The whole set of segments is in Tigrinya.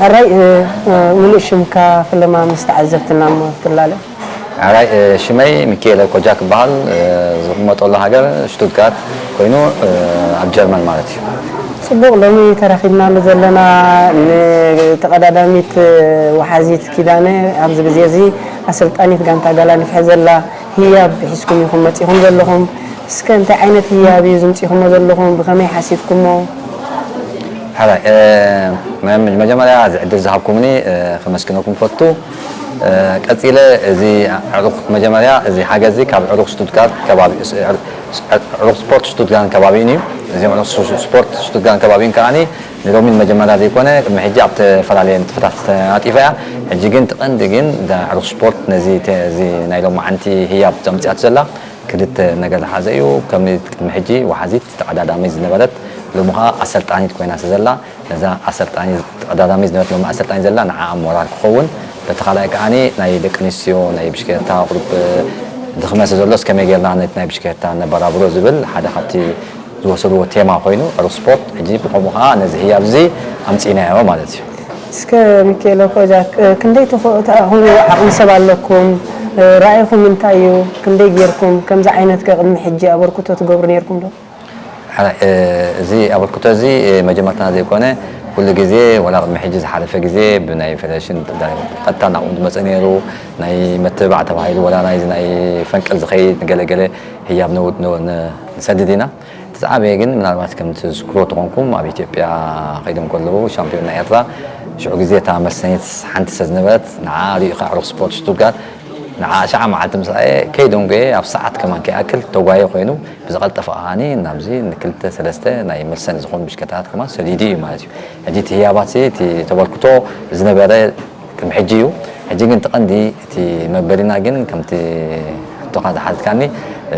ሕራይ፣ እ፣ እ፣ ምሉእ ሽምካ ፍለማ ምስ ተዓዘብትና እሞ ትላለ። ሕራይ፣ እ፣ ሽመይ ሚካኤለ ኮጃክ ይበሃል። እ፣ ዝቕመጠሉ ሃገር ሽቱትጋርት ኮይኑ፣ እ፣ ኣብ ጀርመን ማለት እዩ። ጽቡቕ፣ ሎሚ ተራኺብናሉ ዘለና ንተቐዳዳሚት፣ እ፣ ወሓዚት ኪዳነ፣ ኣብዚ ግዜ እዚ ኣሰልጣኒት ጋንታ ጋላ ንፍሐ ዘላ ህያብ ሒዝኩም ኢኹም መጺኹም ዘለኹም። እስከ እንታይ ዓይነት ህያብ እዩ ዝምጺኹሞ ዘለኹም? ብኸመይ ሓሲብኩሞ? ሕራይ፣ እ፣ መ-፣ መጀመርያ እዚ ዕድል ዝሃብኩምኒ፣ እ፣ ከመስግነኩም ፈቱ። እ፣ ቀጺለ እዚ ዕሩኽ፣ መጀመርያ እዚ ሓገዝ እዚ ካብ ዕሩኽ ሽቱትጋርት ከባቢ፣ ስ-፣ ዕር-፣ ስ-፣ ዕሩኽ ስፖርት ሽቱትጋርት ከባቢን እዩ። እዚ ዕሩኽ ስ-፣ ስፖርት ሽቱትጋርት ከባቢን ከኣኒ ንሎሚ መጀመርያ ዘይኮነ፣ ቅድሚ ሕጂ ኣብ ዝተፈላለየ ንጥፈታት ተሳቲፈ እያ። ሕጂ ግን እቲ ቀንዲ ግን እዛ ዕሩኽ ስፖርት ነዚ ተ-፣ እዚ ናይ ሎማዓንቲ ህያብ ዘምጽኣቶ ዘላ ክልተ ነገር ዝሓዘ እዩ። ከም ቅድሚ ሕጂ ወሓዚት ተቐዳዳሚት ዝነበረት፣ ሎሚ ኸኣ ኣሰልጣኒት ኮይና ስለ ዘላ፣ ነዛ ኣሰልጣኒ ተቐዳዳሚት ዝነበረት ሎሚ ኣሰልጣኒ ዘላ ንዓኣ ሞራል ክኸውን፣ በቲ ካልኣይ ከኣኒ ናይ ደቂ ኣንስትዮ ናይ ብሽክለታ ቁሩብ ድኽመት ስለ ዘሎስ ከመይ ጌርና ነቲ ናይ ብሽክለታ ነበራብሮ ዝብል ሓደ ካብቲ ዝወሰድዎ ቴማ ኮይኑ ዕሩኽ ስፖርት፣ ሕጂ ብኸምኡ ኸኣ ነዚ ህያብ እዚ ኣምጺእናዮ ማለት እዩ። እስከ ሚካኤል ኮጃክ፣ እ፣ ክንደይ ትኾ-፣ ትኣኽሉ ዓቕሚ ሰብ ኣለኩም? እ፣ ራእይኹም እንታይ እዩ? ክንደይ ጌርኩም? ከምዚ ዓይነት ከ ቅድሚ ሕጂ ኣበርክቶ ትገብሩ ኔርኩም ዶ? ሕራይ፣ እ፣ እዚ ኣበርክቶ እዚ፣ እ፣ መጀመርታና ዘይኮነ፣ ኩሉ ግዜ ወላ ቅድሚ ሕጂ ዝሓለፈ ግዜ ብናይ ፌደሬሽን ቀጥታ ናብኡ ዝመጸ ነይሩ። ናይ መተባዕ ተባሂሉ ወላ ናይዚ ናይ ፈንቅል ዝኸይድ ንገለገለ ህያብ ነው-፣ ነ-፣ ነ-፣ ንሰድድ ኢና። እቲ ዝዓበየ ግን ምናልባት ከም ትዝክሮ ተኾንኩም ኣብ ኢትዮጵያ ከይዶም ከለዉ ሻምፒዮን ናይ ኤርትራ ሽዑ ግዜ እታ መሰነይት ሓንቲ ስለ ዝነበረት ንዓ ሪኡ ከዓ ዕሩኽ ስፖርት ሽቱትጋርት ንዓ ሻዓ መዓልቲ ምስ ረኣየ ከይዶም ገየ ኣብ ሰዓት ከማን ከይኣክል ተጓየ ኮይኑ ብዝቐልጠፈ ከዓኒ ናብዚ ንክልተ ሰለስተ ናይ መሰን ዝኾኑ ብሽክለታታት ከማን ሰዲዱ እዩ ማለት እዩ። ሕጂ እቲ ህያባት እቲ ተበርክቶ ዝነበረ ቅድሚ ሕጂ እዩ። ሕጂ ግን እቲ ቀንዲ እቲ መበሊና ግን ከምቲ ሕቶኻ ዝሓተትካኒ፣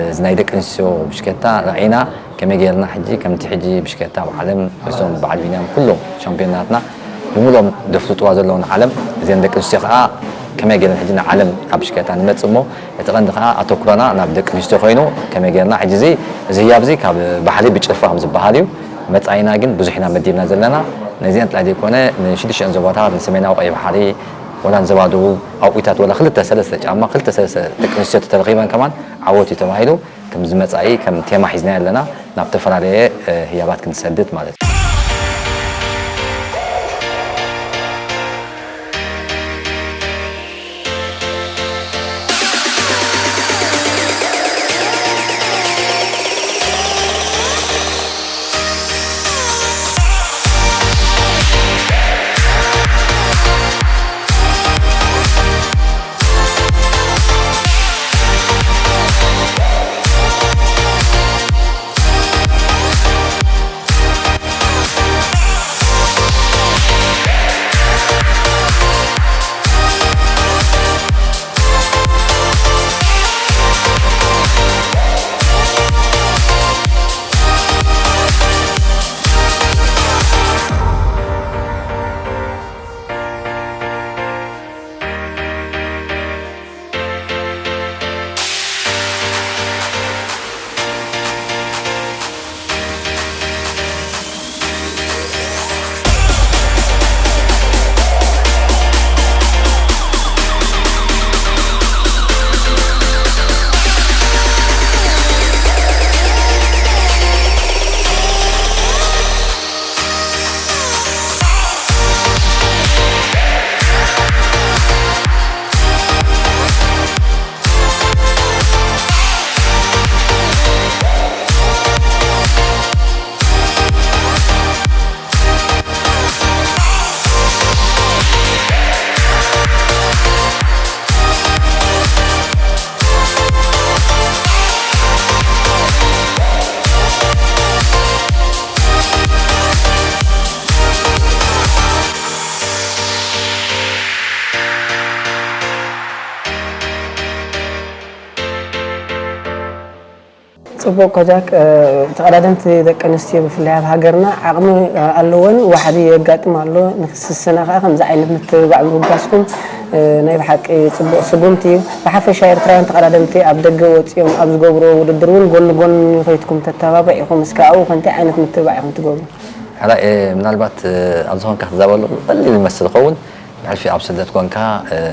እዚ ናይ ደቂ ኣንስትዮ ብሽክለታ ራእይና ከመይ ጌርና ሕጂ ከምቲ ሕጂ ብሽክለታ ኣብ ዓለም እዞም በዓል ቢንያም ኩሎም ሻምፒዮናትና ብምሉኦም ዘፍልጥዋ ዘለዉ ንዓለም፣ እዘን ደቂ ኣንስትዮ ከኣ ከመይ ጌረን ሕጂ ንዓለም ኣብ ብሽክለታ ንመጽእ እሞ፣ እቲ ቀንዲ ከኣ ኣተኩሮና ናብ ደቂ ኣንስትዮ ኮይኑ ከመይ ጌርና ሕጂ እዚ፣ እዚ ህያብ እዚ ካብ ባሕሪ ብጭልፋ ከም ዝበሃል እዩ። መጻኢና ግን ብዙሕ ኢና መዲብና ዘለና። ነዚአን ጥራይ ዘይኮነ፣ ንሽዱሽተን ዞባታት፣ ንሰሜናዊ ቀይሕ ባሕሪ፣ ወላ ንዞባ ደቡብ፣ ኣብኡታት ወላ ክልተ ሰለስተ ጫማ፣ ክልተ ሰለስተ ደቂ ኣንስትዮ ተተረኺበን ከማን ዓወት እዩ ተባሂሉ። ከምዚ መጻኢ ከም ቴማ ሒዝናዮ ኣለና። ናብ ተፈላለየ፣ እ፣ ህያባት ክንሰድድ ማለት እዩ። ጽቡቕ ኮጃክ፣ እ፣ ተቐዳደምቲ ደቂ ኣንስትዮ ብፍላይ ኣብ ሃገርና ዓቕሚ፣ እ፣ ኣለወን፣ ዋሕዲ የጋጥም ኣሎ። ንክስስና ከኣ ከምዚ ዓይነት ምትብባዕ ምብጋስኩም፣ እ፣ ናይ ብሓቂ ጽቡቕ ስጉምቲ እዩ። ብሓፈሻ ኤርትራውያን ተቐዳደምቲ ኣብ ደገ ወጺኦም ኣብ ዝገብርዎ ውድድር እውን ጎኒ ጎኒ ከይድኩም ተተባብዕ ኢኹም። እስከ ኣብኡ ከ እንታይ ዓይነት ምትብባዕ ኢኹም ትገብሩ? ሕራይ ምናልባት ኣብዚ ኮንካ ክትዛረበሉ ቀሊል ይመስል ዝኸውን። ብሕልፊ ኣብ ስደት ኮንካ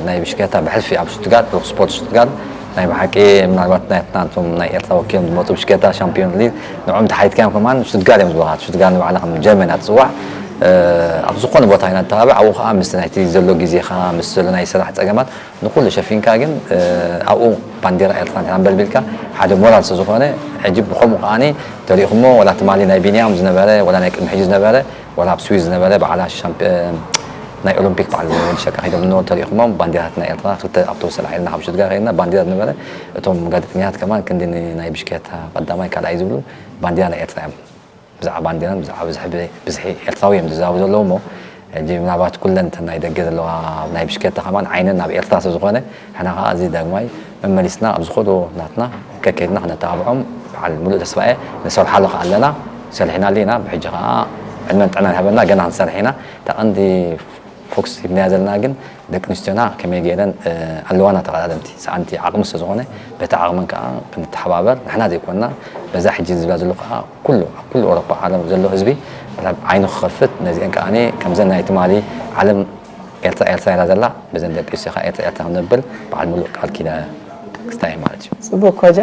ናይ ብሽክለታ ብሕልፊ ኣብ ሽቱትጋርት፣ ሩኽ ስፖርት ሽቱትጋርት ናይ ብሓቂ ምናልባት ናይትናንቶም ናይ ኤርትራ ወኪሎም ዝመፁ ብሽክለታ ሻምፒዮን ሊግ ንዕኦም ተሓይትካዮም ከማን ሽቱትጋርት እዮም ዝበሃል። ሽቱትጋርት ንባዕላ ከም ጀርመን እያ ትፅዋዕ። ኣብ ዝኾነ ቦታ ኢና ንተባብዕ። ኣብኡ ከዓ ምስ ናይቲ ዘሎ ግዜኻ ምስ ዘሎ ናይ ስራሕ ፀገማት ንኩሉ ሸፊንካ ግን ኣብኡ ባንዴራ ኤርትራ እንተ ኣንበልቢልካ ሓደ ሞራል ስለ ዝኾነ ሕጂ ብኸምኡ ከዓኒ ተሪእኹሞ ወላ ትማሊ ናይ ቢንያም ዝነበረ ወላ ናይ ቅድሚ ሕጂ ዝነበረ ወላ ኣብ ስዊዝ ዝነበረ በዓላ ሻምፒ ናይ ኦሎምፒክ በዓል ወዲ ሸካ ከይዶም እነሆ ተሪእኹሞም ባንዴራት ናይ ኤርትራ ክልተ ኣውቶቡስ ኣልዒልና ካብ ሽትጋር ከይድና ባንዴራ ዝነበረ እቶም ጋዜጠኛታት ከማን ክንዲ ናይ ብሽክለታ ቀዳማይ ካልኣይ ዝብሉ ባንዴራ ናይ ኤርትራ እዮም። ብዛዕባ ባንዴራን ብዛዕባ ብዝሒ ኤርትራዊ እዮም ዝዛረቡ ዘለዉ እሞ ሕጂ ምናልባት ኩለን እተን ናይ ደገ ዘለዋ ናይ ብሽክለታ ከማን ዓይነን ናብ ኤርትራ ስለ ዝኾነ ሕና ከዓ እዚ ዳግማይ መመሊስና ኣብ ዝኾዶ ናትና ከከይድና ክነተባብዖም በዓል ሙሉእ ተስፋ እየ። ንሰርሓሉ ከዓ ኣለና ሰሪሕናሉ ኢና። ብሕጂ ከዓ ዕድመን ጥዕናን ይሃበና ገና ክንሰርሕ ኢና። እታ ቀንዲ ፎክስ ሂብናያ ዘለና ግን ደቂ ኣንስትዮና ከመይ ገይረን ኣለዋና ተቐዳደምቲ ሰኣንቲ ዓቕሚ ስለ ዝኾነ በቲ ዓቕመን ከዓ ክንተሓባበር ንሕና ዘይኮንና በዛ ሕጂ ዝብላ ዘሎ ከዓ ኩሉ ኣብ ኩሉ ኤውሮጳ ዓለም ዘሎ ህዝቢ ዓይኑ ክኸፍት ነዚአን ከዓ ከምዘን ናይ ትማሊ ዓለም ኤርትራ ኤርትራ ኢላ ዘላ በዘን ደቂ ኣንስትዮ ከዓ ኤርትራ ኤርትራ ክንብል በዓል ሙሉእ ቃል ኪዳ ክስታይ ማለት እዩ። ጽቡቅ ኮጃ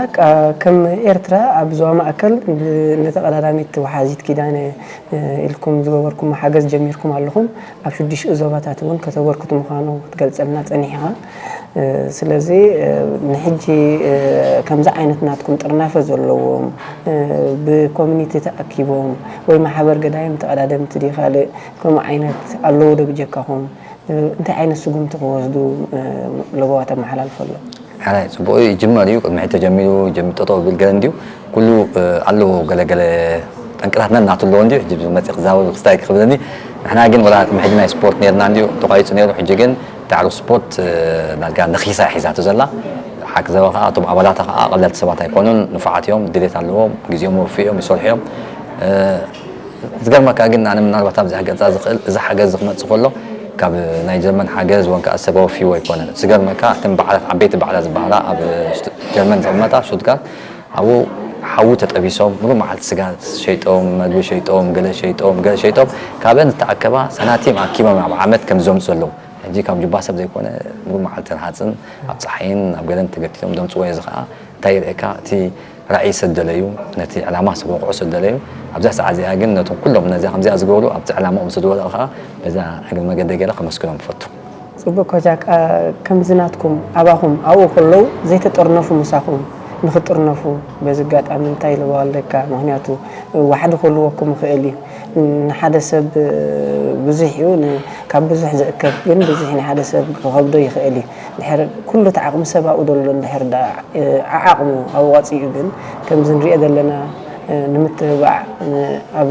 ከም ኤርትራ ኣብ ዞባ ማእከል ንተቐዳዳሚት ወሓዚት ኪዳነ ኢልኩም ዝገበርኩሞ ሓገዝ ጀሚርኩም ኣለኹም። ኣብ ሽዱሽኡ ዞባታት እውን ከተበርክቱ ምዃኑ ክትገልጸልና ጸኒሕኻ። ስለዚ ንሕጂ ከምዚ ዓይነት ናትኩም ጥርናፈ ዘለዎም ብኮሚኒቲ ተኣኪቦም ወይ ማሕበር ገዳይም ተቐዳደምቲ ድዩ ካልእ ከምኡ ዓይነት ኣለዉ ዶ ብጀካኹም? እንታይ ዓይነት ስጉምቲ ክወስዱ ለበዋ ተመሓላልፉ ኣሎ? ሕራይ ጽቡቕ እዩ ይጅመር እዩ ቅድሚ ሕጂ ተጀሚሩ ጀሚ ጠጠው ብል ገለ እንድዩ ኩሉ ኣለዎ ገለገለ ጠንቅታት ነናቱ ኣለዎ እንድዩ ሕጂ መጽእ ክዛወር ክስታይ ክብለኒ ንሕና ግን ወላ ቅድሚ ሕጂ ናይ ስፖርት ነርና እንድዩ ተቋሪጹ ነሩ ሕጂ ግን ዳዕሮ ስፖርት ዳርጋ ነኺሳ ሒዛቶ ዘላ ሓቂ ዘበ ከዓ እቶም ኣባላታ ከዓ ቀለልቲ ሰባት ኣይኮኑን ንፉዓት እዮም ድሌት ኣለዎም ግዜኦም ወፊኦም ይሰርሑ እዮም ዝገርመካ ግን ኣነ ምናልባት ኣብዚ ክገልፃ ዝኽእል እዚ ሓገዝ እዚ ክመፅእ ከሎ ካብ ናይ ጀርመን ሓገዝ ወን ከዓ ሰብኣዊ ፊዎ ኣይኮነን ዝገርመካ እተን በዓላት ዓበይቲ በዓላት ዝበሃላ ኣብ ጀርመን ዝቕመጣ ሽቱትጋርት ኣብኡ ሓዊ ተጠቢሶም ሙሉእ መዓልቲ ስጋ ሸይጦም መግቢ ሸይጦም ገለ ሸይጦም ገለ ሸይጦም ካብአን ዝተኣከባ ሳናቲም ኣኪቦም ናብ ዓመት ከም ዘምፁ ዘለዉ ሕጂ ካብ ጁባ ሰብ ዘይኮነ ሙሉእ መዓልቲ ረሃፅን ኣብ ፀሓይን ኣብ ገለን ተገቲቶም ዘምፅዎ እዚ ከዓ እንታይ ይርእየካ እቲ ራእይ ሰደለዩ ነቲ ዕላማ ስወቕዑ ሰደለዩ ኣብዛ ሰዓት እዚኣ ግን ነቶም ኩሎም ነዚኣ ከምዚኣ ዝገብሩ ኣብቲ ዕላማኦም ስድወደቕ ከዓ በዛ እግሪ መገደ ገይረ ከመስግኖም እፈቱ። ጽቡቅ ኮጃ ከምዚ ናትኩም ኣባኹም ኣብኡ ከለዉ ዘይተጠርነፉ ምሳኹም ንኽጥርነፉ በዚ ኣጋጣሚ እንታይ ኢልዎ ኣለካ ምኽንያቱ ዋሕዲ ክህልወኩም ይኽእል እዩ ንሓደ ሰብ ብዙሕ እዩ ካብ ብዙሕ ዝእከብ ግን ብዙሕ ንሓደ ሰብ ክኸብዶ ይኽእል እዩ ድሕር ኩሉ እቲ ዓቕሚ ሰብ ኣብኡ ዘሎ እንድሕር ደኣ ዓዓቕሙ ኣዋፂኡ ግን ከምዚ ንሪኦ ዘለና ንምትብባዕ ኣብ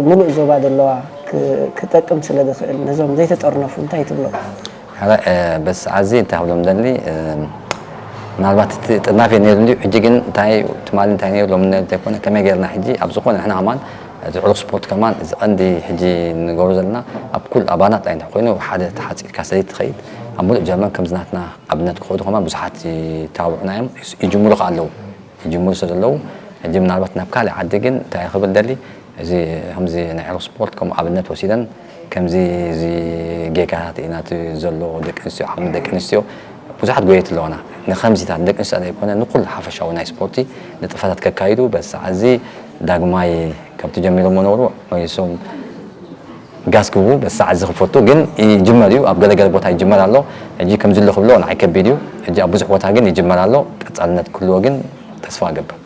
ሙሉእ ዞባ ዘለዋ ክጠቅም ስለ ዝኽእል ነዞም ዘይተጠርነፉ እንታይ ትብሎም? ሕራይ በዚ ሰዓት እዚ እንታይ ክብሎም ደሊ ምናልባት እቲ ጥርናፌ ነይሩ እንድዩ ሕጂ ግን እንታይ ትማሊ እንታይ ነይሩ ሎሚ ነይሩ እንተይኮነ ከመይ ገይርና ሕጂ ኣብ ዝኾነ ንሕና ከማን እቲ ዕሩኽ ስፖርት ከማን እዚ ቀንዲ ሕጂ ንገብሮ ዘለና ኣብ ኩል ኣባና ጥራይ እንተ ኮይኑ ሓደ ተሓፂርካ ሰሊጥ ትኸይድ ኣብ ሙሉእ ጀርመን ከምዚ ናትና ኣብነት ክኸዱ ከማን ብዙሓት ይተባብዑና እዮም ይጅምሩ ከ ኣለዉ ይጅምሩ ስለ ዘለዉ ሕጂ ምናልባት ናብ ካልእ ዓዲ ግን እንታይ ክብል ደሊ እዚ ከምዚ ናይ ዕሩኽ ስፖርት ከም ኣብነት ወሲደን ከምዚ እዚ ጌጋታት ኢና እቲ ዘሎ ደቂ ኣንስትዮ ዓቕሚ ደቂ ኣንስትዮ ብዙሓት ጎየት ኣለዋና ንከምዚታት ደቂ ኣንስትዮ ዘይኮነ ንኩሉ ሓፈሻዊ ናይ ስፖርቲ ንጥፈታት ከካይዱ በዚ ሰዓት እዚ ዳግማይ ከምቲ ጀሚሮሞ ነበሩ መሊሶም ጋስ ክህቡ በዚ ሰዓት እዚ ክፈቱ ግን ይጅመር እዩ ኣብ ገለገለ ቦታ ይጅመር ኣሎ ሕጂ ከምዚ ኣሎ ክብሎ ንዓይ ከቢድ እዩ ሕጂ ኣብ ብዙሕ ቦታ ግን ይጅመር ኣሎ ቀፃልነት ክህልዎ ግን ተስፋ እገብር።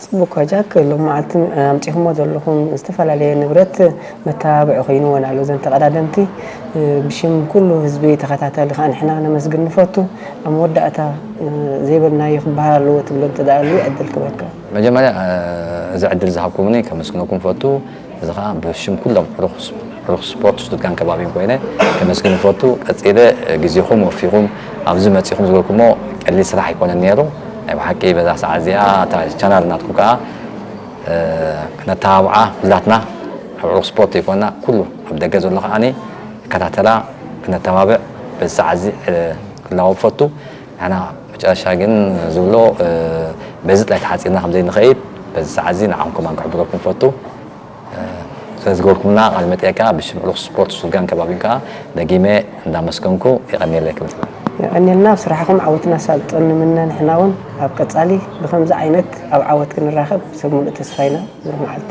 ጽቡቅ ኮጃክ ሎም መዓልቲ ኣምጺኹሞ ዘለኹም ዝተፈላለየ ንብረት መተባብዒ ኮይንወን ኣሎ ዘን ተቐዳደምቲ ብሽም ኩሉ ህዝቢ ተኸታታሊ ከዓ ንሕና ክነመስግን ንፈቱ ኣብ መወዳእታ ዘይበልናዮ ክበሃል ኣለዎ ትብሎ እንተ ደኣ ኣልዩ ዕድል ክበካ መጀመርያ እዚ ዕድል ዝሃብኩምኒ ከመስግነኩም ፈቱ እዚ ከዓ ብሽም ኩሎም ሩኽ ስፖርት ሽቱትጋን ከባቢን ኮይነ ከመስግን ፈቱ ቀፂለ ግዜኹም ወፊኹም ኣብዚ መፂኹም ዝበልኩሞ ቀሊል ስራሕ ኣይኮነን ነይሩ ናይ ብሓቂ በዛ ሰዓት እዚኣ እታ ቻናል ናትኩም ከዓ ክነተባብዓ ኩላትና ኣብ ዕሩኽ ስፖርት ዘይኮና ኩሉ ኣብ ደገ ዘሎ ከዓኒ ክከታተላ ክነተባብዕ በዚ ሰዓት እዚ ክላወብ ፈቱ ንሕና መጨረሻ ግን ዝብሎ በዚ ጥራይ ተሓፂርና ከም ዘይንኸይድ በዚ ሰዓት እዚ ንዓኹም ከማን ክሕብረኩም ፈቱ ስለዝገበርኩምና ቃለ መጠይቅ ብሽም ዕሩኽ ስፖርት ሽቱትጋርት ከባቢኡን ከዓ ደጊመ እንዳመስገንኩ የቐንየለይ ክብል። የቐንየልና። ኣብ ስራሕኹም ዓወት ነሳልጦ ንምነ። ንሕና እውን ኣብ ቀጻሊ ብኸምዚ ዓይነት ኣብ ዓወት ክንራኸብ ሰብ ሙሉእ ተስፋ ኢና። ብሩህ መዓልቲ።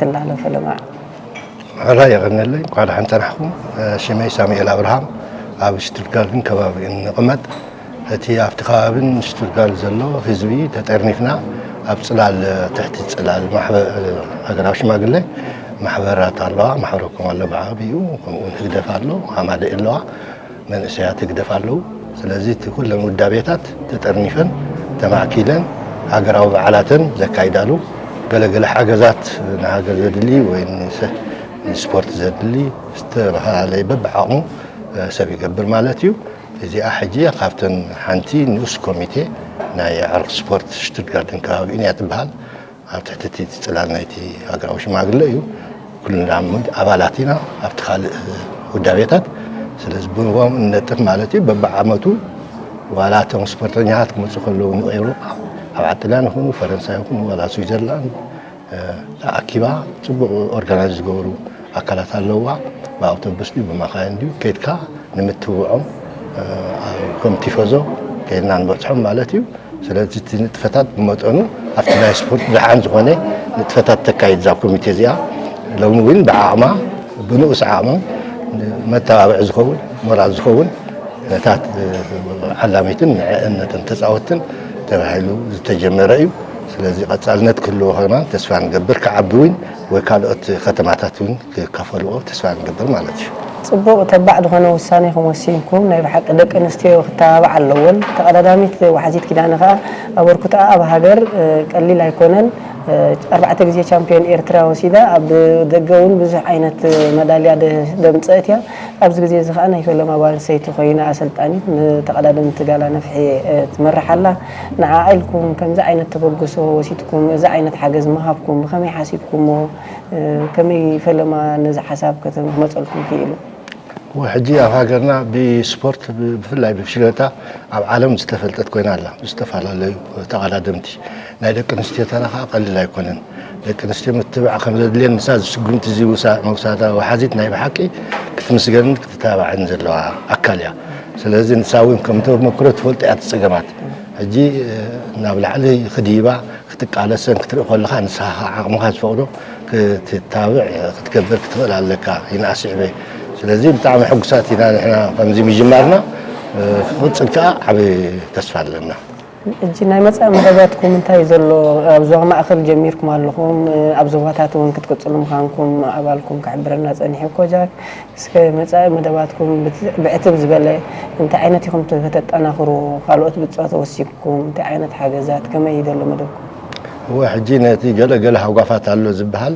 ትላለ ፈለማ። ሕራይ የቐንየለይ፣ እንኳዕ ደሓን ጸናሕኩም። ሽመይ ሳሙኤል ኣብርሃም፣ ኣብ ሽቱትጋርትን ከባቢኡን ንቕመጥ። እቲ ኣብቲ ከባብን ሽቱትጋርት ዘሎ ህዝቢ ተጠርኒፍና ኣብ ጽላል፣ ትሕቲ ጽላል ማሕበ-፣ ሃገራዊ ሽማግለ ማሕበራት ኣለዋ። ማሕበረ ኮም ኣሎ ብዓቢኡ፣ ከምኡውን ህግደፍ ኣሎ፣ ሃማደኤ ኣለዋ፣ መንእሰያት ህግደፍ ኣለዉ። ስለዚ እቲ ኩለን ውዳቤታት ተጠርኒፈን ተማእኪለን ሃገራዊ በዓላተን ዘካይዳሉ፣ ገለገለ ሓገዛት ንሃገር ዘድሊ ወይ ንሰ-፣ ንስፖርት ዘድሊ ዝተፈላለየ በብዓቕሙ ሰብ ይገብር ማለት እዩ። እዚኣ ሕጂ ካብተን ሓንቲ ንኡስ ኮሚቴ ናይ ዕርኽ ስፖርት ሽቱትጋርትን ከባቢኡን እያ ትበሃል። ኣብ ትሕቲ እቲ ጽላል ናይቲ ሃገራዊ ሽማግለ እዩ። ኩልና ኣባላት ኢና ኣብቲ ካልእ ውዳቤታት። ስለዚ ብንቦም እንነጥፍ ማለት እዩ። በብዓመቱ ዋላ እቶም ስፖርተኛታት ክመጹ ከለዉ ንኤውሮጳ፣ ኣብ ዓጥላን ይኹኑ ፈረንሳይ ይኹኑ ዋላ ስዊዘርላንድ፣ እ፣ ተኣኪባ ጽቡቕ ኦርጋናይዝ ዝገብሩ ኣካላት ኣለውዋ። ብኣውቶቡስ ድዩ ብመኻይን ድዩ ከይድካ ንምትብዖም፣ እ፣ ከም ቲፎዞ ከይድና ንበጽሖም ማለት እዩ። ስለዚ እቲ ንጥፈታት ብመጠኑ ኣብቲ ናይ ስፖርት ደሓን ዝኾነ ንጥፈታት ተካይድ እዛ ኮሚቴ እዚኣ። ሎሚ እውን ብዓቕማ ብንኡስ ዓቕሚ መተባብዒ ዝኸውን ሞራል ዝኸውን ነታት ዓላሚትን ንዕእነትን ተጻወትን ተባሂሉ ዝተጀመረ እዩ። ስለዚ ቀጻልነት ክህልዎ ከማን ተስፋ ንገብር፣ ክዓቢ እውን ወይ ካልኦት ከተማታት እውን ክካፈልዎ ተስፋ ንገብር ማለት እዩ። ጽቡቕ ተባዕ ዝኾነ ውሳኔ ከም ወሲንኩም ናይ ብሓቂ ደቂ ኣንስትዮ ክተባባዕ ኣለወን። ተቐዳዳሚት ዋሕዚት ኪዳነ ከኣ ኣበርክቶኣ ኣብ ሃገር፣ እ፣ ቀሊል ኣይኮነን። እ፣ ኣርባዕተ ግዜ ቻምፒዮን ኤርትራ ወሲዳ ኣብ ደገ እውን ብዙሕ ዓይነት መዳልያ ደ-፣ ደምጸእት እያ። ኣብዚ ግዜ እዚ ከኣ ናይ ፈለማ ጓል ኣንስተይቲ ኮይና ኣሰልጣኒት ንተቐዳደምቲ ጋላ ነፍሒ፣ እ፣ ትመርሕ ኣላ። ንዓኣ ኢልኩም ከምዚ ዓይነት ተበግሶ ወሲድኩም፣ እዚ ዓይነት ሓገዝ ምሃብኩም ብኸመይ ሓሲብኩሞ? እ፣ ከመይ ፈለማ ነዚ ሓሳብ ከተም-፣ ክመጸልኩም ክኢሉ? እወ፣ ሕጂ ኣብ ሃገርና ብስፖርት ብ-፣ ብፍላይ ብብሽክለታ ኣብ ዓለም ዝተፈልጠት ኮይና ኣላ። ብዝተፈላለዩ ተቐዳደምቲ ናይ ደቂ ኣንስትዮ ተራ ከኣ ቀሊል ኣይኮነን። ደቂ ኣንስትዮ ምትብባዕ ከም ዘድልየን ንሳ እዚ ስጉምቲ እዚ ውሳ-፣ ምውሳዳ ወሓዚት ናይ ብሓቂ ክትምስገንን ክትተባባዕን ዘለዋ ኣካል እያ። ስለዚ ንሳ እውን ከም ተመክሮ ትፈልጦ እያ እቲ ጸገማት። ሕጂ፣ እ፣ ናብ ላዕሊ ክድይባ ክትቃለሰን ክትርኢ ከለኻ ንስኻ ከዓ ዓቕምኻ ዝፈቕዶ ክትታብዕ ክትገብር ክትኽእል ኣለካ። ይንኣስ ይዕበ። ስለዚ ብጣዕሚ ሕጉሳት ኢና ንሕና ከምዚ ምጅማርና፣ እ፣ ክቕጽል ከዓ ዓቢ ተስፋ ኣለና። ሕጂ ናይ መጻኢ መደባትኩም እንታይ እዩ ዘሎ? ኣብ ዞባ ማእከል ጀሚርኩም ኣለኹም፣ ኣብ ዞባታት እውን ክትቅጽሉ ምዃንኩም ኣባልኩም ክሕብረና ጸኒሑ። ኮጃክ፣ እስከ መጻኢ መደባትኩም ብት-፣ ብዕትብ ዝበለ እንታይ ዓይነት ኢኹም ተ-፣ ከተጠናኽሩ? ካልኦት ብጾት ወሲድኩም እንታይ ዓይነት ሓገዛት? ከመይ እዩ ዘሎ መደብኩም? እወ፣ ሕጂ ነቲ ገለ ገለ ሃጓፋት ኣሎ ዝበሃል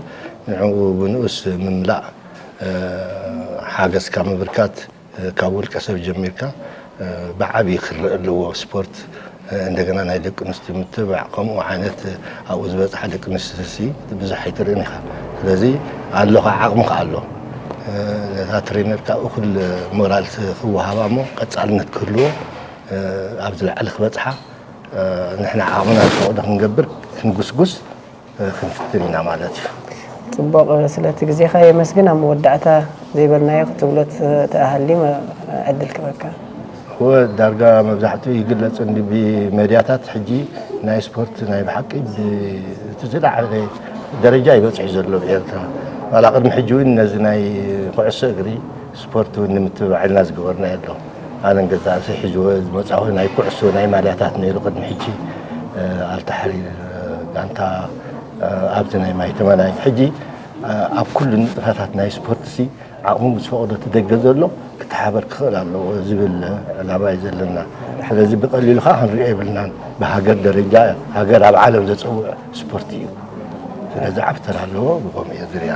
ንዕኡ ብንኡስ ምምላእ፣ እ፣ ሓገዝካ ምብርካት፣ እ፣ ካብ ውልቀ ሰብ ጀሚርካ፣ እ፣ ብዓብዪ ክረአ ኣለዎ። ስፖርት፣ እንደገና ናይ ደቂ ኣንስትዮ ምትብባዕ ከምኡ ዓይነት ኣብኡ ዝበፅሓ ደቂ ኣንስትዮ ሲ ብዙሕ ኣይትርእን ኢኻ። ስለዚ ኣሎ ከዓ ዓቕሚ ከዓ ኣሎ። ነታ ትሬነር ከዓ እኹል ሞራል ክወሃባ እሞ ቀፃልነት ክህልዎ ኣብ ዝለዓለ ክበፅሓ ንሕና ዓቕምና ዝፈቕዶ ክንገብር ክንጉስጉስ ክንፍትን ኢና ማለት እዩ። ፅቡቕ፣ ስለቲ ግዜኻ የመስግን። ኣብ መወዳእታ ዘይበልናዮ ክትብሎ ትኣሃሊ ዕድል ክበካ። እወ ዳርጋ መብዛሕትኡ ይግለፅ እንዲ ብመድያታት ሕጂ ናይ ስፖርት ናይ ብሓቂ እቲ ዝለዓለ ደረጃ ይበፅሑ ዘሎ ብኤርትራ ዋላ ቅድሚ ሕጂ እውን ነዚ ናይ ኩዕሶ እግሪ ስፖርት እውን ንምትብባዕ ኢልና ዝገበርናዮ ኣሎ። ኣነ ገዛ ርእሰይ ሒዝዎ ዝመፃኹ ናይ ኩዕሶ ናይ ማልያታት ነይሩ ቅድሚ ሕጂ ኣልታሕሪ ጋንታ ኣብዚ ናይ ማይ ተመናይ ሕጂ ኣብ ኩሉ ንጥፈታት ናይ ስፖርት ሲ ዓቕሙ ዝፈቕዶ እቲ ደገ ዘሎ ክተሓበር ክኽእል ኣለዎ ዝብል ዕላማ እዩ ዘለና። ስለዚ ብቐሊሉ ከዓ ክንሪኦ የብልናን። ብሃገር ደረጃ ሃገር ኣብ ዓለም ዘፀውዕ ስፖርት እዩ። ስለዚ ዓብ ተራ ኣለዎ ብኸምኡ እየ ዝሪኣ።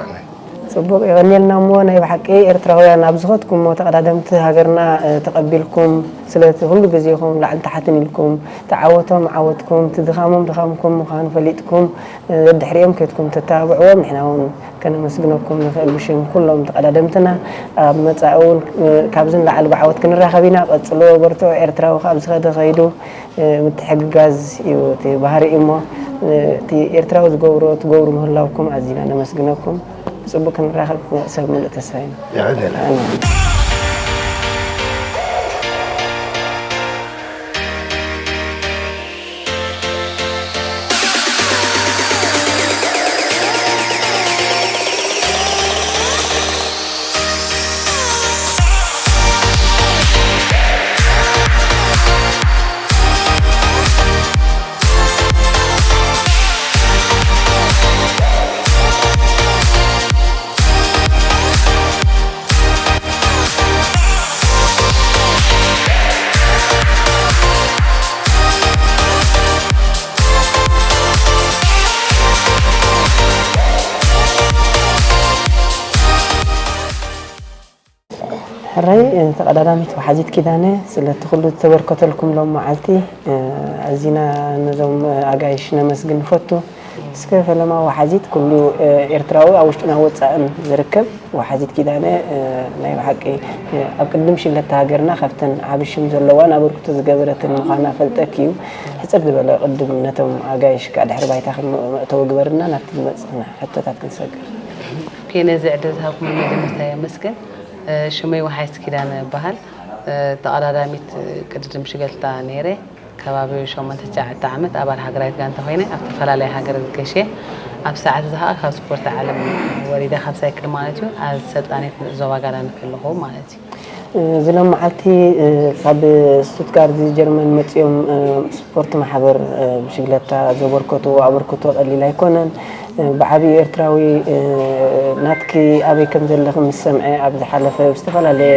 ፅቡቕ የቐንየልና እሞ ናይ ብሓቂ ኤርትራውያን ኣብ ዝኸድኩሞ ተቐዳደምቲ ሃገርና ተቐቢልኩም ስለቲ ኩሉ ግዜኹም ላዕሊ ታሕትን ኢልኩም ተዓወቶም ዓወትኩም ትድኻሞም ድኻምኩም ምዃኑ ፈሊጥኩም ደድሕሪኦም ከድኩም ተተባብዕዎም ንሕና እውን ከነመስግነኩም ንኽእል ብሽም ኩሎም ተቐዳደምትና ኣብ መፃኢ እውን ካብዚ ንላዕሊ ብዓወት ክንራኸብ ኢና። ቀፅሎ በርትዑ። ኤርትራዊ ካብ ዝኸደ ከይዱ ምትሕግጋዝ እዩ እቲ ባህሪ እሞ እቲ ኤርትራዊ ዝገብሮ ትገብሩ ምህላውኩም ኣዚና ነመስግነኩም። ብፅቡቅ ክንራኸብ ሰብ ምሉእ ተስፋ ኢና። ሕራይ ተቐዳዳሚት ወሓዚት ኪዳነ ስለቲ ኩሉ ዝተበርከተልኩም ሎም መዓልቲ ኣዚና ነዞም ኣጋይሽ ነመስግን ንፈቱ። እስከ ፈለማ ወሓዚት ኩሉ ኤርትራዊ ኣብ ውሽጥና ወፃእን ዝርከብ ወሓዚት ኪዳነ ናይ ብሓቂ ኣብ ቅድም ሽለታ ሃገርና ካብተን ዓቢ ሽም ዘለዋን ኣበርክቶ ዝገበረትን ምዃና ፈልጠኪ እዩ። ሕፅር ዝበለ ቅድም ነቶም ኣጋይሽ ከዓ ድሕሪ ባይታ መእተዊ ግበርና ናብቲ ዝመፅና ሕቶታት ክንሰግር። ነዚ ዕድል ዝሃብኩም መጀመርታ የመስግን። ሽመይ ወሓይስ ኪዳነ እበሃል። ተቐዳዳሚት ቅድድም ሽገልታ ነይረ። ከባቢ ሸሞንተ ትሽዓተ ዓመት ኣባል ሃገራዊት ጋንታ ኮይነ ኣብ ተፈላለየ ሃገር ገሸ ኣብ ሰዓት እዚ ከዓ ካብ ስፖርት ዓለም ወሪደ ካብ ሳይክል ማለት እዩ ኣሰልጣኒት ዞባ ጋዳን ከለኹ ማለት እዩ። እዚ ሎም መዓልቲ ካብ ስቱትጋርት ጀርመን መፂኦም ስፖርት ማሕበር ብሽግለታ ዘበርከትዎ ኣበርክቶ ቀሊል ኣይኮነን። ብዓብዩ ኤርትራዊ ናትኪ ኣበይ ከም ዘለኺ ምስ ሰምዐ ኣብ ዝሓለፈ ብዝተፈላለየ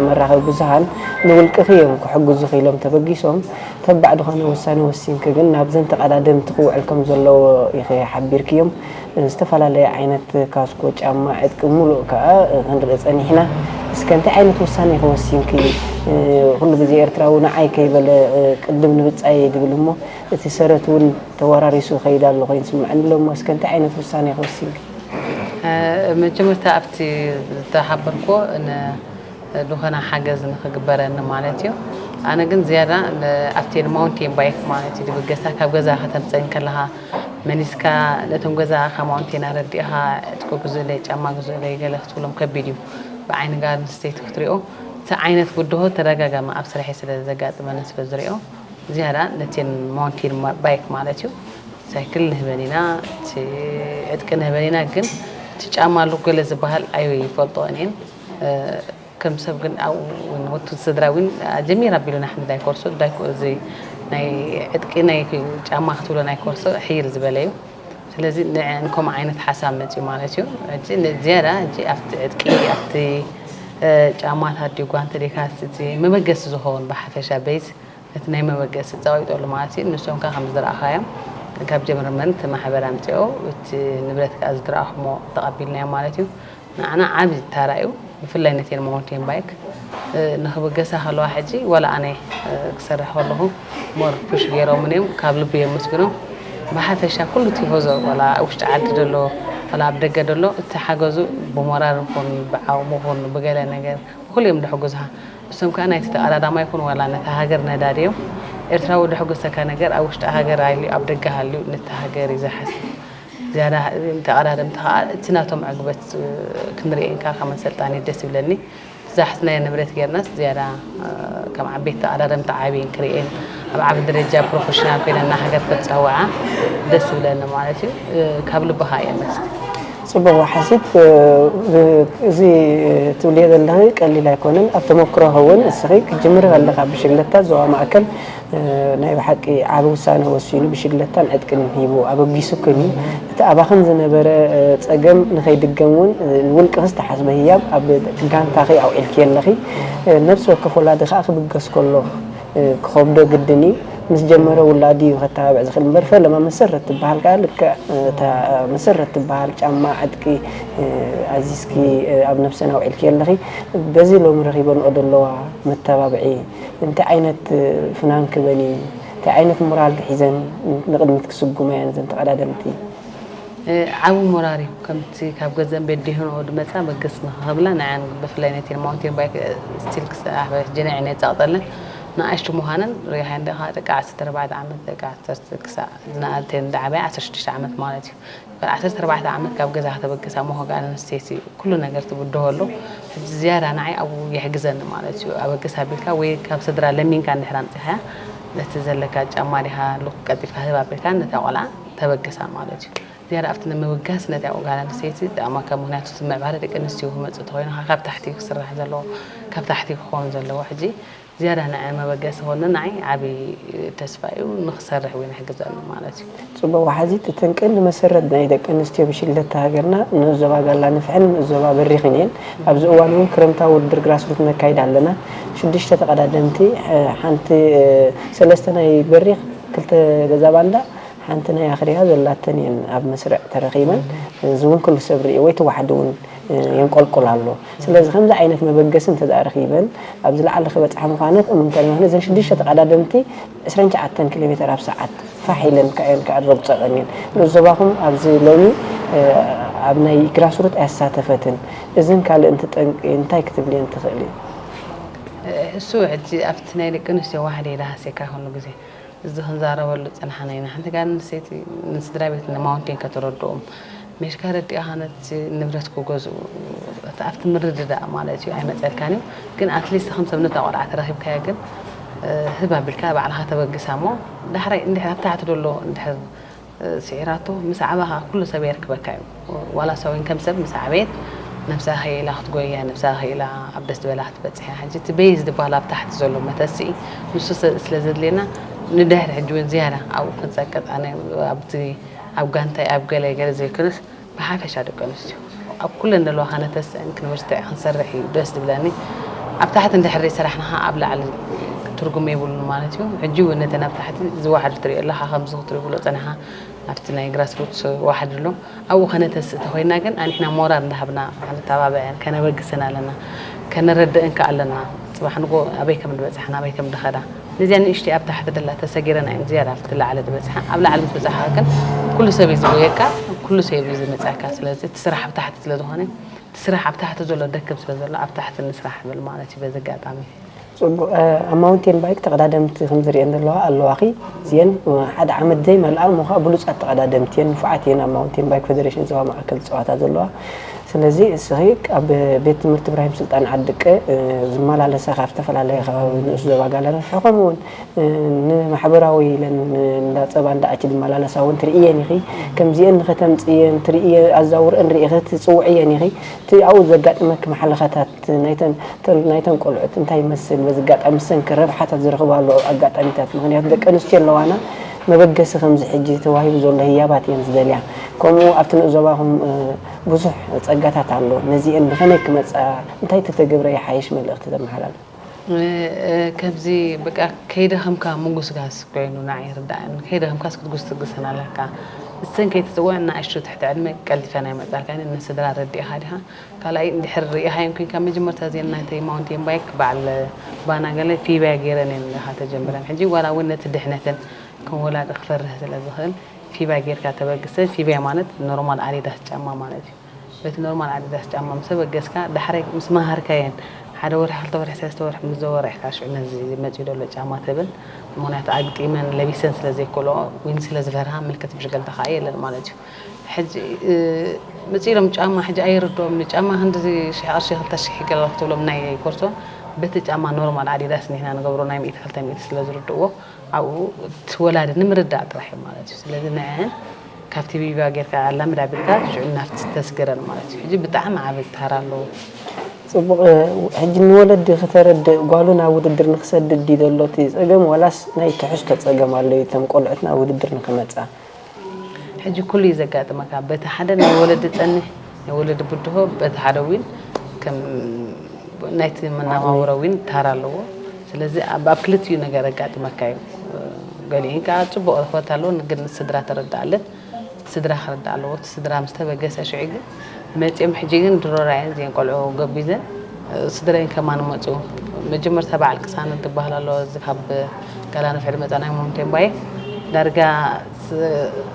መራኸቢ ብዙሃን ንውልቅኺ እዮም ክሕግዙኺ ኢሎም ተበጊሶም ተባዕ ዝኾነ ውሳነ ወሲንኪ ግን ናብዘን ተቐዳደምቲ ክውዕል ከም ዘለዎ ኢኺ ሓቢርክዮም። ዝተፈላለየ ዓይነት ካስኮ፣ ጫማ፣ ዕጥቂ ሙሉእ ከዓ ክንርኢ ፀኒሕና። እስከ እንታይ ዓይነት ውሳነ ኢኺ ወሲንኪ? ኩሉ ግዜ ኤርትራዊ ንዓይ ከይበለ ቅድም ንብፃየይ ድብል እሞ እቲ ሰረት እውን ተወራሪሱ ይኸይድ ኣሎ ኮይኑ ይስምዐኒ ኣሎ እሞ እስከ እንታይ ዓይነት ውሳነ ክወስን ግን መጀመርታ ኣብቲ ዝተሓበርኩዎ ዝኾነ ሓገዝ ንክግበረኒ ማለት እዩ። ኣነ ግን ዝያዳ ኣብቲ ማውንቴን ባይክ ማለት እዩ ብገሳ ካብ ገዛ ከተምፀኝ ከለካ መሊስካ ነቶም ገዛ ካብ ማውንቴን ኣረዲእካ ዕጥቂ ግዙእለይ ጫማ ግዙእለይ ገለ ክትብሎም ከቢድ እዩ። ብዓይኒ ጋር ኣንስተይቲ ክትሪኦ እቲ ዓይነት ብድሆ ተደጋጋሚ ኣብ ስርሐይ ስለ ዘጋጥመኒ ስለ ዝሪኦ ዝያዳ ነተን ማውንቴን ባይክ ማለት እዩ ሳይክል ንህበን ኢና፣ እቲ ዕጥቂ ንህበን ኢና፣ ግን እቲ ጫማ ኣሎ ገለ ዝበሃል ኣይፈልጦን እየን። ከም ሰብ ግን ኣብኡ እውን ወቱ ስድራ እውን ጀሚር ኣቢሉና ሓንቲ ዳይ ኮርሶ ዳይ ኮ- እዚ ናይ ዕጥቂ ናይ ጫማ ክትብሎ ናይ ኮርሶ ሕይል ዝበለ እዩ። ስለዚ ንዕን ከምኡ ዓይነት ሓሳብ መፅዩ ማለት እዩ። ሕጂ ዝያዳ ሕጂ ኣብቲ ዕጥቂ ኣብቲ ጫማታት ድዩ ጓንቲ ዲካስ እቲ መበገሲ ዝኸውን ብሓፈሻ በይዝ ነቲ ናይ መበገሲ ፃወይጠሉ ማለት እዩ። ንሶም ከዓ ከም ዝረኣኻዮም ካብ ጀርመን እቲ ማሕበር ኣምፅኦ እቲ ንብረት ከዓ ዝትረኣኹሞ ተቐቢልናዮ ማለት እዩ። ንዓና ዓብዪ ታራ እዩ። ብፍላይ ነቲ ማውንቴን ባይክ ንኽብገሳ ከለዋ ሕጂ ዋላ ኣነ ክሰርሕ ከለኹ ሞር ፑሽ ገይሮምን እዮም። ካብ ልቢ የመስግኖም። ብሓፈሻ ኩሉ ቲፎዞ ዋላ ኣብ ውሽጢ ዓዲ ዘሎ ዋላ ኣብ ደገ ዘሎ እቲ ሓገዙ ብሞራል ይኹን ብዓቕሚ ይኹን ብገለ ነገር ብኩሉ እዮም ድሕጉዝኻ። እሶም ከዓ ናይቲ ተቐዳዳማይ ይኹን ዋላ ነታ ሃገር ነዳዲ እዮም። ኤርትራዊ ድሕጉሰካ ነገር ኣብ ውሽጢ ሃገር ሃልዩ ኣብ ደገ ሃልዩ ነቲ ሃገር እዩ ዝሓስብ። ዝያዳ ተቐዳደምቲ ከዓ እቲ ናቶም ዕግበት ክንርኢ እንካ ከም ኣሰልጣኒ ደስ ይብለኒ። ብዛሕት ናይ ንብረት ጌርናስ ዝያዳ ከም ዓበይቲ ተቐዳደምቲ ዓብየን ክርእየን ኣብ ዓቢ ደረጃ ፕሮፌሽናል ኮይነን ንሃገር ከብፅሕዋ ደስ ይብለኒ ማለት እዩ። ካብ ልቢ ከዓ የመስግን። ፅቡቕ ዋሓሲት፣ እዚ ትብልዮ ዘለኺ ቀሊል ኣይኮነን። ኣብ ተመክሮ እውን እስኺ ክትጅምሪ ከለኻ ብሽግለታ ዞባ ማእከል ናይ ብሓቂ ዓቢ ውሳነ ወሲኑ ብሽግለታን ዕጥቅን ሂቡ ኣበጊሱክን እዩ። እቲ ኣባኽን ዝነበረ ጸገም ንኸይድገም እውን ንውልቅኺ ዝተሓስበ ህያብ ኣብ ጋንታኺ ኣውዒልክዮ ኣለኺ። ነብሲ ወከፍ ወላዲ ከኣ ክብገስ ከሎ ክኸብዶ ግድን እዩ። ምስ ጀመረ ውላዱ እዩ ከተባብዕ ዝኽእል እምበር ፈለማ መሰረት ትበሃል ከኣ ልክዕ እታ መሰረት ትበሃል ጫማ ዕጥቂ ኣዚዝኪ ኣብ ነብሰን ኣውዒልክዮ ኣለኺ። በዚ ሎሚ ረኺበንኦ ዘለዋ መተባብዒ እንታይ ዓይነት ፍናን ክበን እዩ? እንታይ ዓይነት ሞራል ሒዘን ንቕድሚት ክስጉማ እየን እዘን ተቐዳደምቲ? ዓቢ ሞራል እዩ። ከምቲ ካብ ገዘን ቤት ዲህንኦ ድመጻ በገስ ንኽብላ ንዓን ብፍላይ ነቲ ማውንቴን ባይክ ስቲል ክሳዕ ሕጂ ንዐን የጻቕጠለን ንኣሽቱ ምዃነን ሪኢኻ እንዲኻ ደቂ ዓሰርተ ኣርባዕተ ዓመት ደቂ ዓሰርተ ክሳዕ ዝነኣተን ዝዓበያ ዓሰርተ ሽዱሽተ ዓመት ማለት እዩ። ጓል ዓሰርተ ኣርባዕተ ዓመት ካብ ገዛ ከተበግሳ እሞ ጓል ኣንስተይቲ ኩሉ ነገር ትብድሆ ኣሎ። ሕጂ ዝያዳ ንዓይ ኣብኡ የሕግዘኒ ማለት እዩ። ኣበግስ ኣቢልካ ወይ ካብ ስድራ ለሚንካ እንድሕር ኣምጺኻያ ነቲ ዘለካ ጫማ ዲኻ ሉክ ቀልጢፍካ ህብ ኣቢልካ ነታ ቆልዓ ተበግሳ ማለት እዩ። ዝያዳ ኣብቲ ንምብጋስ ነታ ጓል ኣንስተይቲ ጠቕመካ ምኽንያቱ እቲ ምዕባለ ደቂ ኣንስትዮ ክመጽእ ተኾይኑ ካብ ታሕቲ ክስራሕ ዘለዎ ካብ ታሕቲ ክኸውን ዘለዎ ሕጂ ዝያዳ ንዐ መበገሲ ኾነ ንዓይ ዓቢ ተስፋ እዩ ንኽሰርሕ ወይ ንሕግዘሉ ማለት እዩ። ጽቡቕ ዋሓዚት እተን ቀንዲ መሰረት ናይ ደቂ ኣንስትዮ ብሽግለታ ሃገርና ንእዞባ ጋላ ንፍሕን ንእዞባ በሪኽን እየን። ኣብዚ እዋን እውን ክረምታዊ ውድድር ግራስሩት ነካይድ ኣለና። ሽዱሽተ ተቐዳደምቲ ሓንቲ ሰለስተ ናይ በሪኽ ክልተ ገዛ ባንዳ ሓንቲ ናይ ኣኽርያ ዘላተን እየን ኣብ መስርዕ ተረኺበን። እዚ እውን ኩሉ ሰብ ርእዩ ወይ እቲ ዋሕዲ እውን የንቆልቁል ኣሎ። ስለዚ ከምዚ ዓይነት መበገሲ እንተ ደኣ ረኺበን ኣብ ዝለዓለ ክበጽሓ ምዃነት እሙን እንተደኣ እዘን ሽዱሽተ ተቐዳደምቲ ዕስራን ትሽዓተን ኪሎ ሜተር ኣብ ሰዓት ፋሕ ኢለን ከኣ እየን ከኣ ረግጸቐን እየን። ንዞባኹም ኣብዚ ሎሚ ኣብ ናይ ግራስሩት ኣያሳተፈትን እዝን ካልእ እንተ ጠንቂ እንታይ ክትብልየን ትኽእሊ? እሱ ሕጂ ኣብቲ ናይ ደቂ ኣንስትዮ ዋሕዲ ኢለ ሃሴካ ኩሉ ግዜ እዚ ክንዛረበሉ ዝጸናሕና ኢና። ሓንቲ ጓል ኣንስተይቲ ንስድራ ቤት ንማውንቴን ከተረድኦም፣ ሜሽካ ረዲእኻ ነቲ ንብረት ክገዝኡ፣ ኣብቲ ምርድዳእ ማለት እዩ ኣይመጸልካን እዩ። ግን ኣትሊስት ከም ሰብ ነታ ቆልዓ ተረኺብካያ ግን ህብ ኣቢልካ ባዕልኻ ተበግሳ እሞ ዳሕራይ እንድሕር ኣብ ታሕቲ ዘሎ እንድሕር ስዒራቶ ምስ ዓባኻ ኩሉ ሰብ የርክበካ እዩ። ዋላ ሰብ ከም ሰብ ምስ ዓበየት ነብሳ ኸኢላ ክትጎያ ነብሳ ኸኢላ ኣብ ደስ ዝበላ ክትበፅሕ እያ። ሕጂ እቲ ቤዝ ዝበሃል ኣብ ታሕቲ ዘሎ መተስኢ ንሱ ስለ ዘድልየና ንድሕሪ ሕጂ እውን ዝያዳ ኣብኡ ክንፀቅጥ ኣነ ኣብቲ ኣብ ጋንታይ ኣብ ገለ ገለ ዘይኮነስ ብሓፈሻ ደቂ ኣንስትዮ ኣብ ኩለን ዘለዋ ከነተስእን ክንብርትዕ ክንሰርሕ እዩ ደስ ዝብለኒ። ኣብ ታሕቲ እንድሕር ዘይሰራሕና ከዓ ኣብ ላዕሊ ትርጉም የብሉን ማለት እዩ። ሕጂ እውን ነተን ኣብ ታሕቲ ዝወሓዱ ትሪኦ ኣለኻ ከምዚ ክትሪኡ ብሎ ፀኒሓ ኣብቲ ናይ ግራስሩት ዋሕዲ ኣሎ ኣብኡ ከነተስእ ተኾይና ግን ኣንሕና ሞራል እንዳሃብና ከነተባብዐን ከነበግሰን ኣለና። ከነረድእን ከዓ ኣለና ፅባሕ ንጎ ኣበይ ከም ዝበፅሓን ኣበይ ከም ዝኸዳ። ነዚኣ ንእሽተይ ኣብ ታሕቲ ደላ ተሰጊረን እየን ዝያዳ ኣብቲ ላዕሊ ዝበፅሓ። ኣብ ላዕሊ ምስ በፃሕካ ግን ኩሉ ሰብ እዩ ዝጎየካ፣ ኩሉ ሰብ እዩ ዝመፅኣካ። ስለዚ እቲ ስራሕ ኣብ ታሕቲ ስለ ዝኾነ እቲ ስራሕ ኣብ ታሕቲ ዘሎ ደክም ስለ ዘሎ ኣብ ታሕቲ ንስራሕ ብል ማለት እዩ በዚ ኣጋጣሚ። ፅቡቕ። ኣብ ማውንቴን ባይክ ተቐዳደምቲ ከም ዝርእየን ዘለዋ ኣለዋኺ። እዚአን ሓደ ዓመት ዘይመልኣ እሞ ከዓ ብሉፃት ተቐዳደምቲ እየን፣ ንፉዓት እየን ኣብ ማውንቴን ባይክ ፌደሬሽን ዞባ ማእከል ዝፃወታ ዘለዋ። ስለዚ እስኺ ኣብ ቤት ትምህርቲ እብራሂም ስልጣን ዓዲ ቀ ዝመላለሳ ካብ ዝተፈላለየ ከባቢ ንኡስ ዞባ ጋላና ከምኡ እውን ንማሕበራዊ ኢለን እንዳ ፀባ እንዳ ኣቲ ዝመላለሳ እውን ትርእየን ኢኺ። ከምዚአን ንኸተምፅእየን ትርእየ ኣዛውረን ርኢኺ ትፅውዕየን ኢኺ። እቲ ኣብኡ ዘጋጥመኪ ማሕለኻታት ናይተን ቆልዑት እንታይ ይመስል? በዚ ኣጋጣሚ ሰንኪ ረብሓታት ዝረኽባሉ ኣጋጣሚታት፣ ምኽንያቱ ደቂ ኣንስትዮ ኣለዋና መበገሲ ከምዚ ሕጂ ተዋሂቡ ዘሎ ህያባት እየን ዝደልያ። ከምኡ ኣብቲ ንኡስ ዞባኹም ብዙሕ ጸጋታት ኣሎ። ነዚአን ብኸመይ ክመጻ እንታይ ተተገብረ ይሓይሽ መልእኽቲ ተመሓላልፍ? ከምዚ በቃ ከይደኸምካ ምጉስጋስ ኮይኑ ንዓይ ይርዳእኒ። ከይደኸምካስ ክትጉስግሰን ኣለካ። እሰን ከይትፅውዕ ንኣሽቱ ትሕቲ ዕድመ ቀልጢፈን ኣይመፃልካን እየን። ንስድራ ረዲእኻ ዲኻ? ካልኣይ እንድሕር ርኢኻየን ኮይንካ መጀመርታ እዚአን ናተይ ማውንቴን ባይክ በዓል ባና ገለ ፊብያ ገይረን እየን ኢኻ ተጀምረን። ሕጂ ዋላ እውን ነቲ ድሕነተን ከም ወላዲ ክፈርህ ስለ ዝኽእል ፊብያ ጌርካ ተበግሰን። ፊብያ ማለት ኖርማል ኣዲዳስ ጫማ ማለት እዩ። በቲ ኖርማል ኣዲዳስ ጫማ ምስ ኣበገስካ ዳሕራይ ምስ መሃርካየን ሓደ ወርሒ ክልተ ወርሒ ሰለስተ ወርሒ ምስ ዘወረ ኢኻ ሽዑ ነዚ መፂኡ ዘሎ ጫማ ትብል። ምኽንያቱ ኣግጢመን ለቢሰን ስለ ዘይክእልኦ ዊን ስለ ዝፈርሃ ምልክት ምሽገልታ ከዓ የለን ማለት እዩ። ሕጂ መፂ ኢሎም ጫማ ሕጂ ኣይርድኦም ጫማ ክንዲ ሽሕ ቅርሺ ክልተ ሽሕ ይገለል ክትብሎም ናይ ኮርሶ በቲ ጫማ ኖርማል ኣዲዳስ ንሕና ንገብሮ ናይ ሚእቲ ክልተ ሚእቲ ስለ ዝርድእዎ ኣብኡ እቲ ወላዲ ንምርዳእ ጥራሕ እዩ ማለት እዩ። ስለዚ ንዐን ካብቲ ቢባ ጌርካ ኣላምድ ኣቢልካ ሽዑ ናብቲ ተስገረን ማለት እዩ። ሕጂ ብጣዕሚ ዓቢ ታራ ኣለዎ። ፅቡቕ። ሕጂ ንወለዲ ክተረድእ ጓሉ ናብ ውድድር ንክሰድድ ድዩ ዘሎ እቲ ፀገም ዋላስ ናይ ትሕዝቶ ፀገም ኣሎ እዩ እቶም ቆልዑት ናብ ውድድር ንክመፃ? ሕጂ ኩሉ እዩ ዘጋጥመካ። በቲ ሓደ ናይ ወለዲ ፀኒሕ ናይ ወለዲ ብድሆ በቲ ሓደ ዊን ከም ናይቲ መናባብሮ ዊን ታራ ኣለዎ። ስለዚ ኣብ ኣብ ክልቲኡ ነገር ኣጋጥመካ እዩ። ገሊኡን ከዓ ፅቡቕ ረኽበት ኣለዎ ግን ስድራ ተረድኣለን። ስድራ ክርዳእ ኣለዎ። እቲ ስድራ ምስ ተበገሰ ሽዑ ግን መፂኦም ሕጂ ግን ድሮ ራእየን እዚአን ቆልዑ ገቢዘን ስድረይን ከማን መፁ። መጀመርታ በዓል ቅሳነት ዝበሃል ኣሎ እዚ ካብ ጋላነፍዕ ዝመፃ ናይ ሞምቴን ባየ ዳርጋ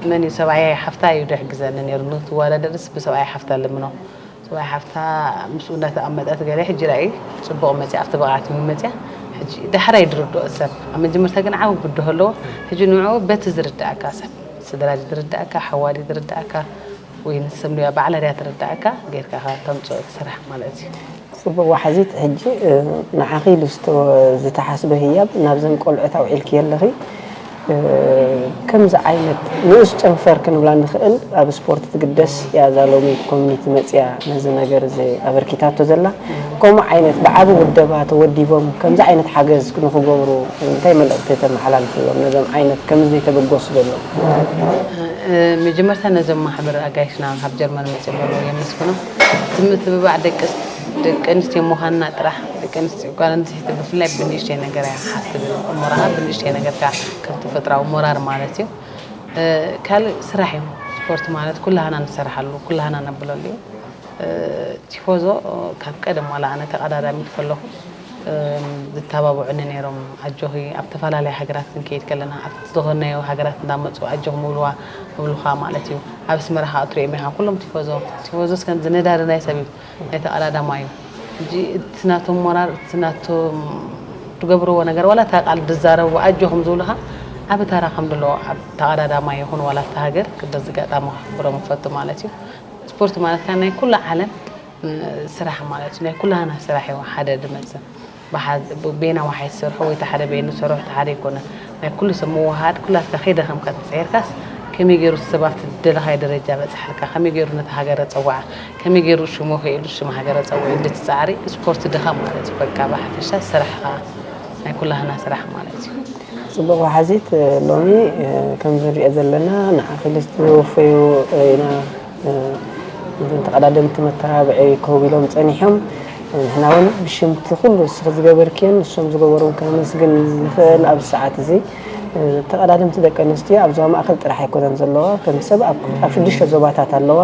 መን እዩ ሰብኣይ ሓፍታ እዩ ድሕግዘኒ ነይሩ ንክትወዳደርስ ብሰብኣይ ሓፍታ ልምኖ ሰብኣይ ሓፍታ ምስኡ እንዳተቐመጠት ገለ ሕጂ ራእይ ፅቡቕ መፅያ ኣብቲ ብቕዓት እውን መፅያ ሕጂ ዳሕራይ ድርድኦ ሰብ ኣብ መጀመርታ ግን ዓብ ብድሆ ኣለዎ ሕጂ ንዕኡ በቲ ዝርዳእካ ሰብ ስድራ ድርዳእካ ሓዋዲ ድርዳእካ ወይ ንስም ድያ ባዕላ ድያ ትርዳእካ ጌርካ ተምፅኦ ትስራሕ ማለት እዩ። ፅቡቅ ዋሓዚት ሕጂ ንዓኺ ኢሉ ዝተሓስበ ህያብ ናብዘን ቆልዑት ኣውዒልክዮ ኣለኺ። ከምዚ ዓይነት ንኡስ ጨንፈር ክንብላ ንኽእል ኣብ ስፖርት ትግደስ እያ እዛ ሎሚ ኮሚኒቲ መፅያ ነዚ ነገር እዚ ኣበርኪታቶ ዘላ። ከምኡ ዓይነት ብዓቢ ውደባ ተወዲቦም ከምዚ ዓይነት ሓገዝ ንኽገብሩ እንታይ መልእኽቲ ተመሓላልፍሎም ነዞም ዓይነት ከምዚ ዘይተበገሱ ዘለዉ? መጀመርታ ነዞም ማሕበር ኣጋይሽና ካብ ጀርመን መፅኦም ዘለዉ የመስግኖም። እቲ ምትብባዕ ደቂ ደቂ ኣንስትዮ ምዃንና ጥራሕ ደቂ ኣንስትዮ ጓል ኣንስተይቲ ብፍላይ ብንእሽተይ ነገር እያ ሓፍ ትብል እሞ ረኣ ብንእሽተይ ነገር ከዓ ከም ተፈጥራዊ ሞራር ማለት እዩ። ካልእ ስራሕ እዩ። ስፖርት ማለት ኩላህና ንሰርሓሉ ኩላህና ነብለሉ እዩ። ቲፎዞ ካብ ቀደም ዋላ ኣነ ተቐዳዳሚት ከለኹ ዝተባብዑኒ ነይሮም። ኣጆኺ ኣብ ተፈላለያ ሃገራት ክንከይድ ከለና ኣብቲ ዝኾነዮ ሃገራት እንዳመፁ ኣጆኺ ምብልዋ ምብልኻ ማለት እዩ። ኣብ ኣስመራ ከዓ እትሪኦም ኢኻ ኩሎም ቲፎዞ። ቲፎዞስ ከምዚ ነዳዲ ናይ ሰብ እዩ ናይ ተቐዳዳማይ እዩ። ሕጂ እቲ ናቶም ሞራል እቲ ናቶም ትገብርዎ ነገር ዋላ እታ ቃል ዝዛረብዎ ኣጆኹም ዝብሉኻ ዓቢ ታራ ከም ዘለዎ ኣብ ተቐዳዳማይ ይኹን ዋላ ኣብቲ ሃገር ቅድስ ዝጋጣሚ ክሕብሮም ይፈቱ ማለት እዩ። ስፖርት ማለት ከዓ ናይ ኩሉ ዓለም ስራሕ ማለት እዩ ናይ ኩላህና ስራሕ እዩ ሓደ ድመፅእ በይና ዋሓይ ዝሰርሖ ወይ ሓደ በይኑ ዝሰርሖ ሓደ ኣይኮነን ናይ ኩሉ ሰብ ምውሃድ ኩላትካ ከይደኸምካ ተፅዒርካስ ከመይ ገይሩ ሰብ ኣብቲ ዝደለኻዮ ደረጃ በፅሓልካ ከመይ ገይሩ ነቲ ሃገር ኣፀዋዓ ከመይ ገይሩ ሽሙ ከይሉ ሽም ሃገር ኣፀዊዑ እንድትፃዕሪ ስፖርት ድኻም ማለት እዩ በቃ ብሓፈሻ ስራሕ ከዓ ናይ ኩላህና ስራሕ ማለት እዩ። ፅቡቕ ዋሓዚት ሎሚ ከምዚ ንሪኦ ዘለና ንዓኺ ልዝተወፈዩ ኢና ነዞም ተቐዳደምቲ መተባብዒ ክህቡ ኢሎም ፀኒሖም ንሕና እውን ብሽምቲ ኩሉ እስኺ ዝገበርክዮን ንሶም ዝገበሩን ከነመስግን ንኽእል ኣብዚ ሰዓት እዚ ተቐዳደምቲ ደቂ ኣንስትዮ ኣብ ዞባ ማእኸል ጥራሕ ኣይኮነን ዘለዋ ከም ሰብ ኣብ ሽዱሽተ ዞባታት ኣለዋ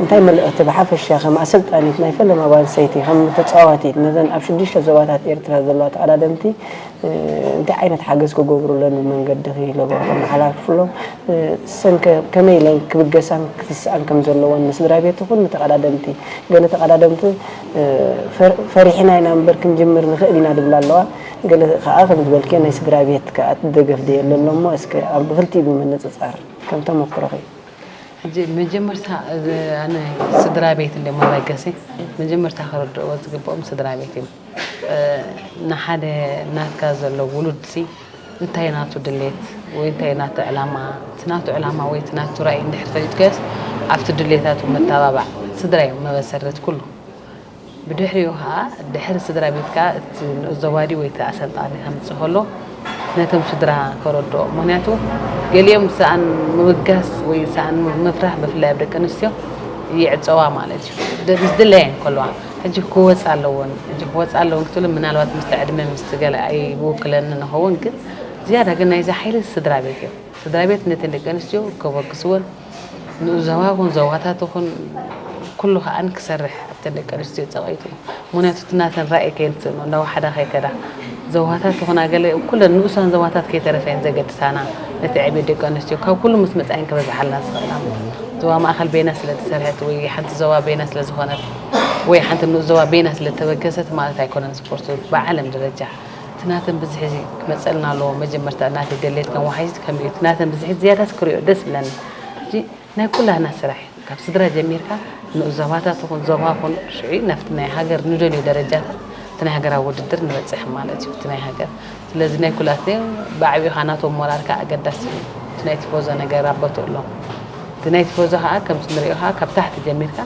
እንታይ መልእኽቲ ብሓፈሻ ከም ኣሰልጣኒት ናይ ፈለማ ጓል ኣንስተይቲ ከም ተፃዋቲት ነዘን ኣብ ሽዱሽተ ዞባታት ኤርትራ ዘለዋ ተቐዳደምቲ እንታይ ዓይነት ሓገዝ ክገብሩለን መንገዲ ክህለዎ ከመሓላልፍሎም ሰን ከመይ ኢለን ክብገሳን ክትስኣን ከም ዘለዎን ንስድራ ቤት ይኹን ንተቐዳደምቲ ገለ ተቐዳደምቲ ፈሪሕና ኢና እምበር ክንጅምር ንኽእል ኢና ዝብላ ኣለዋ ገለ ከዓ ከም ዝበልክዮ ናይ ስድራ ቤት ከዓ ደገፍ ደየሎ ኣሎ እሞ እስከ ኣብ ብክልቲኡ ብምንፅፃር ከም ተመክሮኺ ሕጂ መጀመርታ ኣነ ስድራ ቤት እንደ መበገሲ መጀመርታ ክርድእዎ ዝግብኦም ስድራ ቤት እዮም። ንሓደ ናትካ ዘሎ ውሉድሲ እንታይ ናቱ ድሌት ወይ እንታይ ናቱ ዕላማ እቲ ናቱ ዕላማ ወይ እቲ ናቱ ራእይ እንድሕር ፈሊጥካዮስ ኣብቲ ድሌታቱ መተባባዕ ስድራ እዮም መበሰረት ኩሉ። ብድሕሪኡ ከዓ ድሕሪ ስድራ ቤትካ እቲ ንኡስ ዘዋዲ ወይ እቲ ኣሰልጣኒ ከምፅእ ከሎ ነቶም ስድራ ከረድኦ ምክንያቱ ገሊኦም ሰኣን ምብጋስ ወይ ሰኣን ምፍራሕ ብፍላይ ኣብ ደቂ ኣንስትዮ ይዕፀዋ ማለት እዩ። ምስ ድለየን ከለዋ ሕጂ ክወፃ ኣለዎን ሕጂ ክወፃ ኣለዎን ክትብል ምናልባት ምስቲ ዕድመ ምስቲ ገለ ኣይብውክለኒ ንኸውን ግን ዝያዳ ግን ናይዚ ሓይሊ ስድራ ቤት እዮም። ስድራ ቤት ነተን ደቂ ኣንስትዮ ከበግስወን ንኡስ ዞባ ይኹን ዞባታት ይኹን ኩሉ ከኣን ክሰርሕ ኣብተን ደቂ ኣንስትዮ ጸቒጡ። ምኽንያቱ እቲ ናተን ራእይ ከየንስእኖ እንዳወሓዳ ከይከዳ ዞባታት ይኹና ገለ ኩለን ንኡሳን ዞባታት ከይተረፈ እየን ዘገድሳና። ነቲ ዕብየት ደቂ ኣንስትዮ ካብ ኩሉ ምስ መጻኢን ክበዝሓልና ዝኽእላ ዞባ ማእኸል በይና ስለ ዝሰርሐት ወይ ሓንቲ ዞባ በይና ስለ ዝኾነት ወይ ሓንቲ ንኡስ ዞባ በይና ስለ ተበገሰት ማለት ኣይኮነን። ስፖርት ብዓለም ደረጃ እቲ ናተን ብዝሒ ክመጸልና ኣለዎ። መጀመርታ ናተይ ደሌት ከም ወሓይዚት ከምኡ እዩ። እቲ ናተን ብዝሒ ዝያዳስ ክሪኦ ደስ ይብለኒ። ሕጂ ናይ ኩላህና ስራሕ እዩ። ካብ ስድራ ጀሚርካ ንኡስ ዞባታት ይኹን ዞባ ይኹን ሽዑ ናብቲ ናይ ሃገር ንደልዮ ደረጃታት እቲ ናይ ሃገራዊ ውድድር ንበጽሕ ማለት እዩ። እቲ ናይ ሃገር ስለዚ ናይ ኩላትና ብዓቢኡ ከዓ ናቶም ሞራል ከዓ ኣገዳሲ እዩ። እቲ ናይ ቲፎዞ ነገር ኣበቱ ኣሎ። እቲ ናይ ቲፎዞ ከዓ ከምቲ ንሪኦ ከዓ ካብ ታሕቲ ጀሚርካ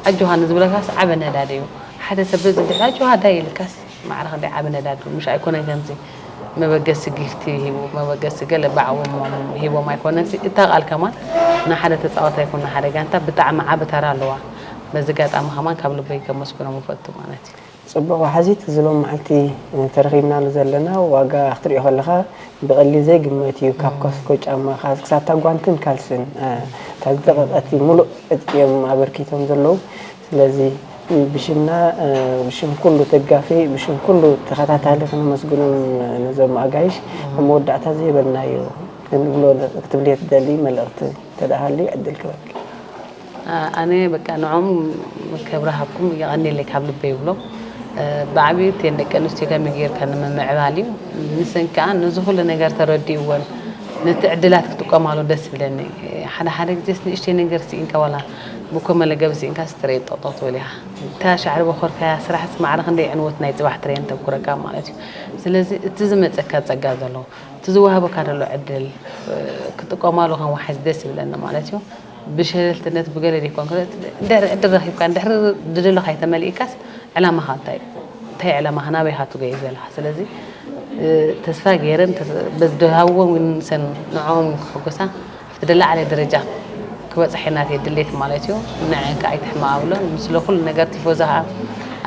ኣጆኻ ንዝብለካስ ዓበ ነዳዲ እዩ። ሓደ ሰብ በዚ ድሕሪ ኣጆኻ ዳይ ኢልካስ ማዕረ ክንደይ ዓቢ ነዳዲ ምሽ ኣይኮነን ከምዚ መበገሲ ጊፍቲ ሂቡ መበገሲ ገለ ባዕዎም ሂቦም ኣይኮነን ሲ እታ ቃል ከማን ንሓደ ተጻዋታይ ይኹን ንሓደ ጋንታ ብጣዕሚ ዓቢ ተራ ኣለዋ። በዚ ጋጣሚ ከማን ካብ ልበይ ከመስግኖም እፈቱ ማለት እዩ። ጽቡቕ ወሓዚት እዚ ሎም መዓልቲ ተረኺብናሉ ዘለና ዋጋ ክትሪኦ ከለኻ ብቐሊ ዘይግመት እዩ ካብ ኮስኮ ጫማ ክሳታ ጓንትን ካልስን እታ ዝደቐቐት ሙሉእ ዕጥቂ እዮም ኣበርኪቶም ዘለዉ ስለዚ ብሽምና ብሽም ኩሉ ተጋፊ ብሽም ኩሉ ተኸታታሊ ክነመስግኖም ነዞም ኣጋይሽ ኣብ መወዳእታ ዘይበልናዮ ክንብሎ ክትብልዮ ትደሊ መልእኽቲ እንተደኣ ሃልዩ ዕድል ክበኪ። ኣነ በቃ ንዖም ክብሪ ሃብኩም የቐንየለይ ካብ ልበ ይብሎ። ብዓብዩ እተን ደቂ ኣንስትዮ ከመይ ጌርካ ንምምዕባል እዩ። ንሰን ከዓ ነዚ ኩሉ ነገር ተረዲእወን ነቲ ዕድላት ክጥቀማሉ ደስ ይብለኒ። ሓደ ሓደ ግዜስ ንእሽተይ ነገር ስኢንካ ዋላ ብኮ መለ ገብ ስኢንካ ስትረይ ጠጠው ትብል ኢኻ። እታ ሻዕሪ በኾርካያ ስራሕስ ማዕረ ክንደይ ዕንወት ናይ ፅባሕ ትረየን ተብኩረካ ማለት እዩ። ስለዚ እቲ ዝመፀካ ፀጋ ዘሎ እቲ ዝወሃበካ ዘሎ ዕድል ክጥቀማሉ ከም ወሓዚ ደስ ይብለኒ ማለት እዩ። ብሸለልትነት ብገለ ዘይኮን ክለ ድሕሪ ዕድል ረኺብካ ድሕሪ ዝደለኻዮ ተመሊእካስ ዕላማኻ እንታይ እዩ? እንታይ ዕላማኻ ናበይ ኢኻ ትጎየ ዘለኻ? ስለዚ ተስፋ ገይረን በዚ ደሃብዎም ግን ሰን ንዕኦም ክሕጎሳ ኣብቲ ደላዓለ ደረጃ ክበፅሐ ናተይ ድሌት ማለት እዩ። ንዐን ከዓ ኣይትሕመቓ ብሎን ምስለ ኩሉ ነገር ቲፎዞ ከዓ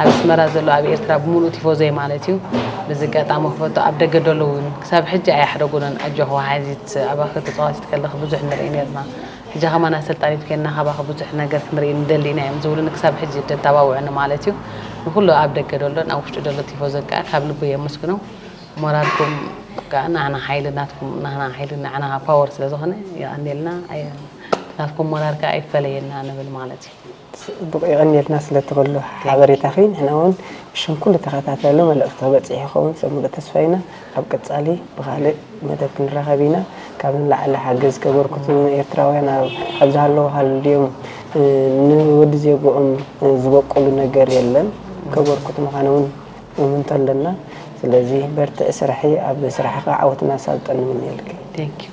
ኣብ ኣስመራ ዘሎ ኣብ ኤርትራ ብምሉእ ቲፎዞ እዩ ማለት እዩ። በዚ ኣጋጣሚ ክፈቶ ኣብ ደገ ደሎ እውን ክሳብ ሕጂ ኣያሕደጉንን ኣጆኹ ወሓዚት ኣባኺ ተፃዋቲት ከለኺ ብዙሕ ንርኢ ነርና። ሕጂ ከማን ኣሰልጣኒት ኮይንና ካባኺ ብዙሕ ነገር ክንርኢ ንደሊ ኢና እዮም ዝብሉኒ ክሳብ ሕጂ ደተባብዑኒ ማለት እዩ። ንኩሉ ኣብ ደገ ደሎን ኣብ ውሽጢ ደሎ ቲፎዞን ከዓ ካብ ልቡ የመስግኖም። ሞራልኩም ከዓ ናህና ሓይሊ ናትኩም ናህና ሓይሊ ናዕና ፓወር ስለ ዝኾነ የቐንየልና። ናትኩም ሞራል ከዓ ኣይፈለየና ንብል ማለት እዩ። ጽቡቕ የቐንየልና ስለቲ ኩሉ ሓበሬታኺ ንሕና እውን ብሽም ኩሉ ተኸታተሊ መልእኽቲ ክበጽሕ ይኸውን ሰብ ሙሉእ ተስፋ ኢና። ኣብ ቀጻሊ ብኻልእ መደብ ክንራኸብ ኢና። ካብ ንላዕሊ ሓገዝ ከበርክቱ ንኤርትራውያን ኣብ ዝሃለዉ ሃልድዮም ንወዲ ዜግኦም ዝበቁሉ ነገር የለን። ከበርክቱ ምዃኖም እውን እምንቶ ኣለና። ስለዚ በርትዕ ስርሒ ኣብ ስራሕኻ ዓወትና ሳልጠን ንምንየልኪ። Thank you።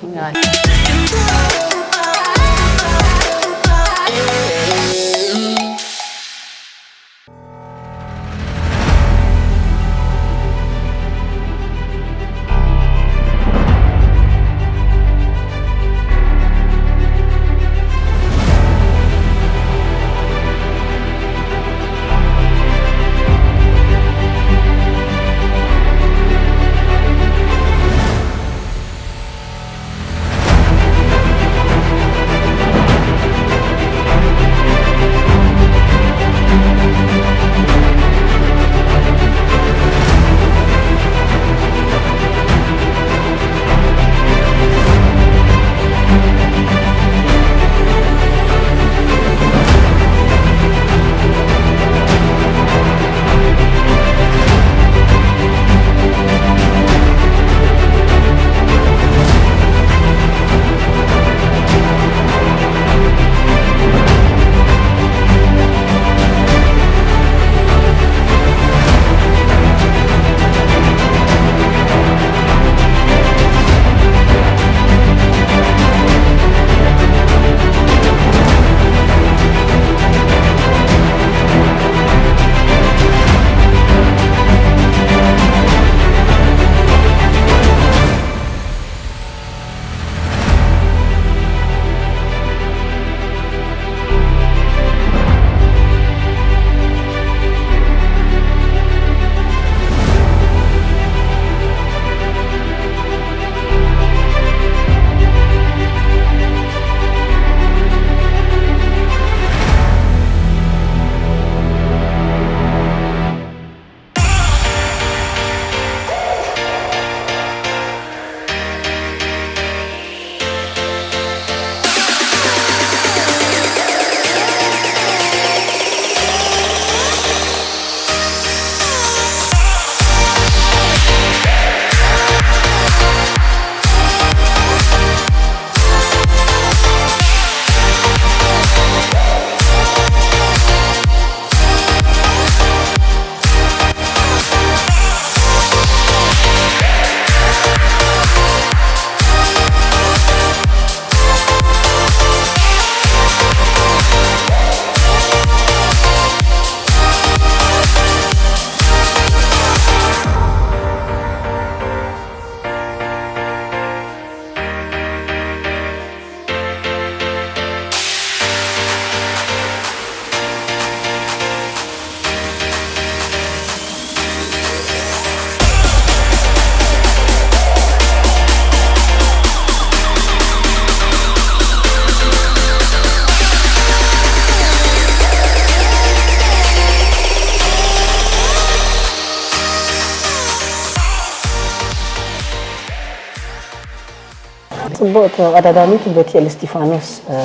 ጽቡቕ፣ ተቐዳዳሚት ቤትኤል እስቲፋኖስ፣ እ፣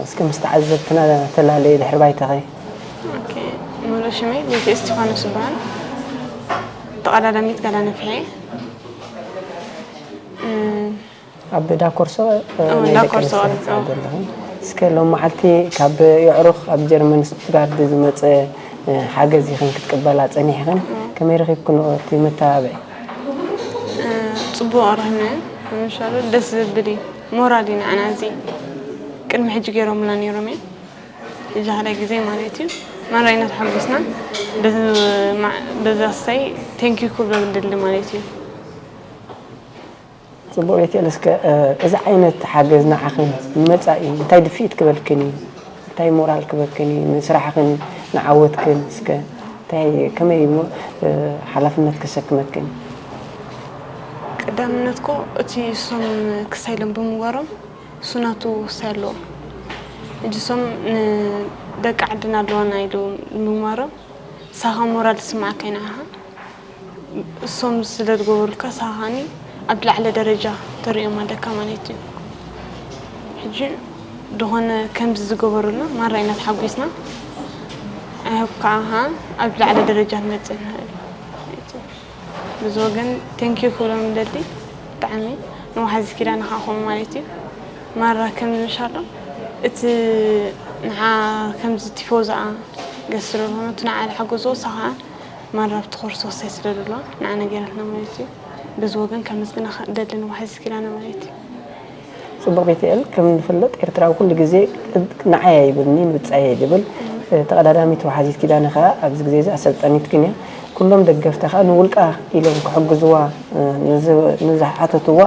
እስከ ምስ ተዓዘብትና ተላለየ ድሕሪ ባይታኸ። ኦኬ፣ ሙሉእ ሽመይ ቤትኤል እስቲፋኖስ ይበሃል። ተቐዳዳሚት ጋላ ነፍሐ። እም፣ ኣብ ዳኮርሶ፣ እ፣ እ፣ ናይ ደቂ ዳኮርሶ፣ ኣንስትዮ እ። ዘለኹ። እስከ ሎም መዓልቲ ካብ የዕሩኽ ኣብ ጀርመን ስቱትጋርድ ዝመጸ፣ እ፣ ሓገዝ ኢኽን ክትቅበላ ጸኒሕኽን። እ። ከመይ ረኺብክንኦ እቲ መተባብዒ? እ፣ ጽቡቕ ረኺብናዮ። ምሻሉ ደስ ዝብል እዩ። ሞራል እዩ ንዓና እዚ። ቅድሚ ሕጂ ገይሮምልና ነይሮም እዮም። ሕጂ ሓደ ግዜ ማለት እዩ። መራ ኢና ተሓጒስና። በዚ ማ-፣ በዚ ኣሳይ ቴንኪዩ ክብሎ ዝደሊ ማለት እዩ። ጽቡቕ ቤትኤል፣ እስከ፣ እ፣ እዚ ዓይነት ሓገዝ ንዓኽን ንመጻኢ እንታይ ድፍኢት ክበልክን እዩ? እንታይ ሞራል ክበክን እዩ? ንስራሕኽን ንዓወትክን እስከ እንታይ፣ ከመይ እሞ፣ እ፣ ሓላፍነት ከሰክመክን? ቀዳምነት እኮ እቲ እሶም ክሳይ ኢሎም ብምግባሮም እሱ ናቱ ክሳይ ኣለዎ። ሕጂ እሶም ንደቂ ዓድና ኣለዋና ኢሉ ብምግባሮም ንሳኻ ሞራል ዝስምዓካ እዩ ንዓኻ። እሶም ስለ ዝገበሩልካ ንሳኻ ከኣኒ ኣብ ዝለዓለ ደረጃ ተርእዮም ኣለካ ማለት እዩ። ሕጂ ዝኾነ ከምዚ ዝገበሩልና ማራ ኢና ተሓጒስና። I hope ከዓ ኣብ ዝለዓለ ደረጃ ንመጽእ ንኽእል ማለት እዩ። በዚ ወገን ቴንኪዩ ክብሎም ይደሊ። ብጣዕሚ ንወሓዚ ኪዳንኻ ኾም ማለት እዩ። ማራ ከም ምሻሎ እቲ ንዓ ከምዚ ቲፎዞኣ ገስ ስለ ዝኾነ እቲ ንዓ ዝሓገዝዎ ንሳ ኸዓ ማራ ኣብቲ ኮርስ ወሳኝ ስለ ዘለዋ ንዓ ነገራትና ማለት እዩ። በዚ ወገን ከመስግና ኸ-፣ ደሊ ንወሓዚ ኪዳነ ማለት እዩ። ጽቡቕ ቤትኤል፣ ከም እንፈልጥ ኤርትራዊ ኩሉ ግዜ ንዓይ ኣይብልኒ፣ ንብጻይ ዝብል። ተቐዳዳሚት ወሓዚት ኪዳነ ከኣ ኣብዚ ግዜ እዚ ኣሰልጣኒት ግን እያ። ኩሎም ደገፍታ ከኣ ንውልቃ ኢሎም ክሕግዝዋ፣ ንዝ-፣ ንዝሓተትዋ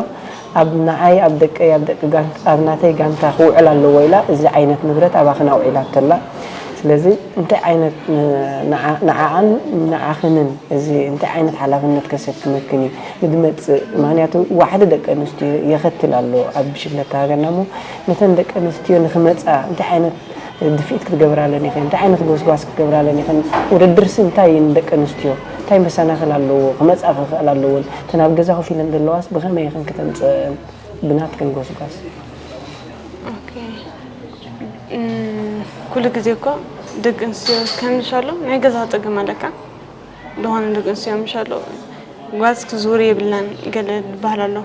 ኣብ ንዓይ፣ ኣብ ደቀይ፣ ኣብ ደቂ ጋንት-፣ ኣብ ናተይ ጋንታ ክውዕል ኣለዎ ኢላ እዚ ዓይነት ንብረት ኣባኽን ኣውዒላቶ ኣላ። ስለዚ እንታይ ዓይነት ን-፣ ንዓ-፣ ንዓኣን ንዓኽንን እዚ እንታይ ዓይነት ሓላፍነት ከሰክመክን እዩ ንድመጽእ? ምኽንያቱ ዋሕዲ ደቂ ኣንስትዮ የኸትል ኣሎ ኣብ ብሽክለታ ሃገርና እሞ፣ ነተን ደቂ ኣንስትዮ ንኽመጻ እንታይ ዓይነት ድፍኢት ክትገብራለን ኢኽን? እንታይ ዓይነት ጎስጓስ ክትገብራለን ኢኽን? ውድድርሲ እንታይ እዩ ንደቂ ኣንስትዮ? እንታይ መሰናኽል ኣለዎ? ክመጻ ክኽእል ኣለዎን? እተን ኣብ ገዛ ኮፍ ኢለን ዘለዋስ ብኸመይ ኢኽን ከተምጽአን? ብናትክን ጎስጓስ። ኦኬ። እም፣ ኩሉ ግዜ እኮ ደቂ ኣንስትዮ ከም ዝሻሎ ናይ ገዛ ጸገም ኣለካ። ዝኾነ ደቂ ኣንስትዮ ምሻሎ ጓዝ ክዝውር የብልናን ገለ ዝበሃል ኣሎ።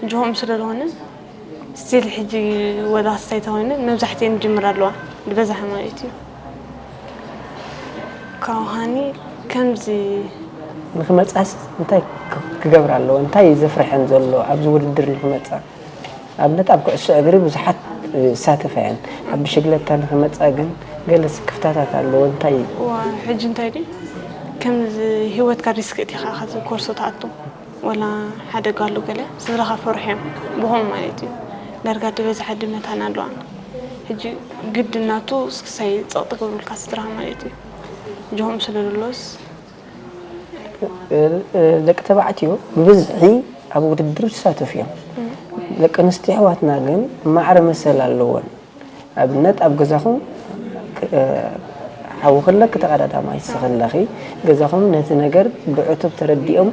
እንጂ ከምኡ ስለ ዝኾነ ስቲል ሕጂ ወላ ክስታይ ተኾይነ መብዛሕትኤን ይጅምራ ኣለዋ፣ ዝበዝሐ ማለት እዩ። ካብኡ ከዓኒ ከምዚ ንኽመጻስ እንታይ ክ-፣ ክገብራ ኣለዎ? እንታይ እዩ ዘፍርሐን ዘሎ ኣብዚ ውድድር ንኽመጻ? ኣብነት ኣብ ኩዕሶ እግሪ ብዙሓት ይሳተፋ እየን። ኣብ ብሽግለታ ንኽመጻ ግን ገለ ስክፍታታት ኣለዎ። እንታይ እዩ? ዋ፣ ሕጂ እንታይ ድዩ? ከምዚ ህይወትካ ሪስክ እቲኻ ኻዚ ኮርሶ ትኣቱ። ወላ ሓደጋ ኣሎ ገለ ስድራኻ ፈርሑ እዮም። ብኸም ማለት እዩ። ዳርጋ ዝበዝሓ ድመታን ኣለዋ። ሕጂ ግድናቱ እስክሳይ ጸቕጢ ገብሩልካ ስድራኻ ማለት እዩ። ጅሆም ስለ ዘሎስ ደቂ ተባዕትዮ ብብዝሒ ኣብ ውድድር ዝሳተፉ እዮም። ደቂ ኣንስትዮ ኣሕዋትና ግን ማዕረ መሰል ኣለወን። ኣብነት ኣብ ገዛኹም ክ-፣ ሓዊ ክለኪ ተቐዳዳማይ ንስኺ ኣለኺ። ገዛኹም ነቲ ነገር ብዕቱብ ተረዲኦም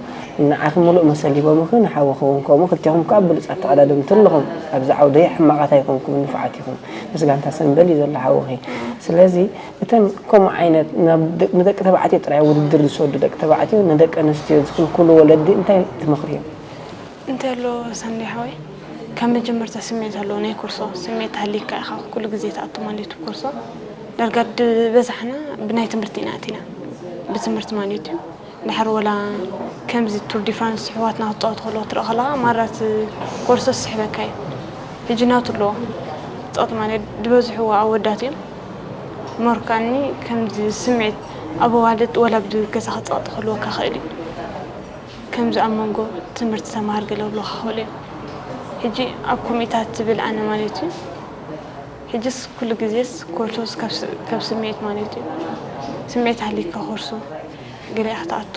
ንዓኺ ምሉእ መሰል ሂቦምኺ፣ ንሓውኺ እውን ከምኡ። ክልቴኹም ከኣ ብሉጻት ተቐዳደምቲ ኣለኹም። ኣብዚ ዓውዲ ሕማቓት ኣይኮንኩምን፣ ንፉዓት ኢኹም። ምስ ጋንታ ሰምበል እዩ ዘሎ ሓውኺ። ስለዚ እተን ከምኡ ዓይነት ናብ ደ-፣ ንደቂ ተባዕትዮ ጥራይ ውድድር ዝሰዱ ደቂ ተባዕትዮ ንደቂ ኣንስትዮ ዝኽልክሉ ወለዲ እንታይ ትመኽርዮም? እንታይ ኣሎ ሳንዴ ሓወይ፣ ካብ መጀመርታ ስሜት ኣሎ ናይ ኮርሶ። ስሜት ሃሊካ ኢኻ ኩሉ ግዜ ትኣቱ ማለት እዩ ኮርሶ። ዳርጋ ዝበዛሕና ብናይ ትምህርቲ ኢና ኣቲና። ብትምህርቲ ማለት እዩ። ድሓር ወላ ከምዚ ቱር ዲ ፍራንስ ኣሕዋትና ክጻወቱ ከለዉ ትርኢ ከለኻ ማራ እቲ ኮርሶ ዝስሕበካ እዩ። ሕጂ ናቱ ኣለዎ። ጸቕጢ ማለት ዝበዝሑ ኣወዳት እዮም። ሞር ከኣኒ ከምዚ ስምዒት ኣብ ኣዋልድ ወላ ኣብ ገዛኻ ጸቕጢ ክህልወካ ይኽእል እዩ። ከምዚ ኣብ መንጎ ትምህርቲ ተምሃር ገለ ክብሉኻ ይኽእሉ እዮም። ሕጂ ኣብ ኮሚታት ትብል ኣነ ማለት እዩ። ሕጅስ ኩሉ ግዜስ ኮርሶስ ካብ ስ-፣ ካብ ስምዒት ማለት እዩ። ስምዒት ሃሊካ ኮርሶ ገለ ኢኻ ትኣቱ።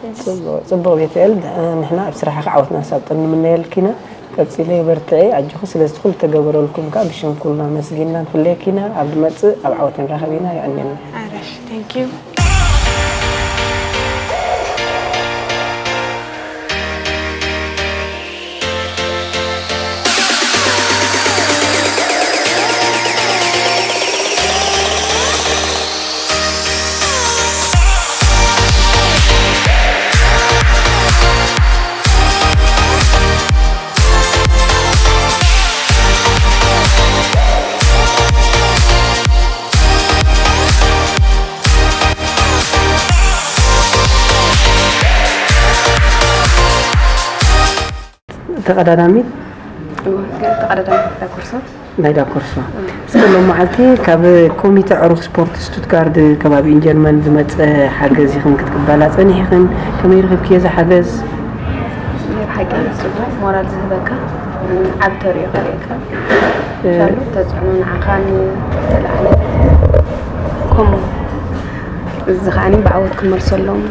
ሕጅስ ጽቡቕ፣ ጽቡቕ ቤትኤል፣ ንሕና ኣብ ስራሕኺ ዓወት ናሳብ ጥሪ ንምነየልኪ ኢና። ቀጺለ በርትዒ፣ ኣጆኺ። ስለዚ ኩሉ ተገበረልኩም ከኣ ብሽም ኩልና ኣመስጊንና ንፍለየኪ ኢና። ኣብ ዝመጽእ ኣብ ዓወት ንራኸብ ኢና። የቐንየልና። ኣረሽ፣ thank you። ተቐዳዳሚት እወ፣ ገለ ተቐዳዳሚ ዳኮርሶ ናይ ዳኮርሶ። እስከ ሎም መዓልቲ ካብ ኮሚተ ዕሩኽ ስፖርት ስቱትጋርድ ከባቢ ጀርመን ዝመፀ ሓገዝ ኢኽን ክትቅበላ ፀኒሕኽን፣ ከመይ ረኺብክዮ እዚ ሓገዝ? ናይ ብሓቂ ጽቡቕ ሞራል ዝህበካ ዓብ ተርእዮ ከርእየካ ሻሉ ተጽዕኖ ንዓኻ ንተለዓለ ከምኡ እዚ ከዓኒ ብዓወት ክመልሰሎም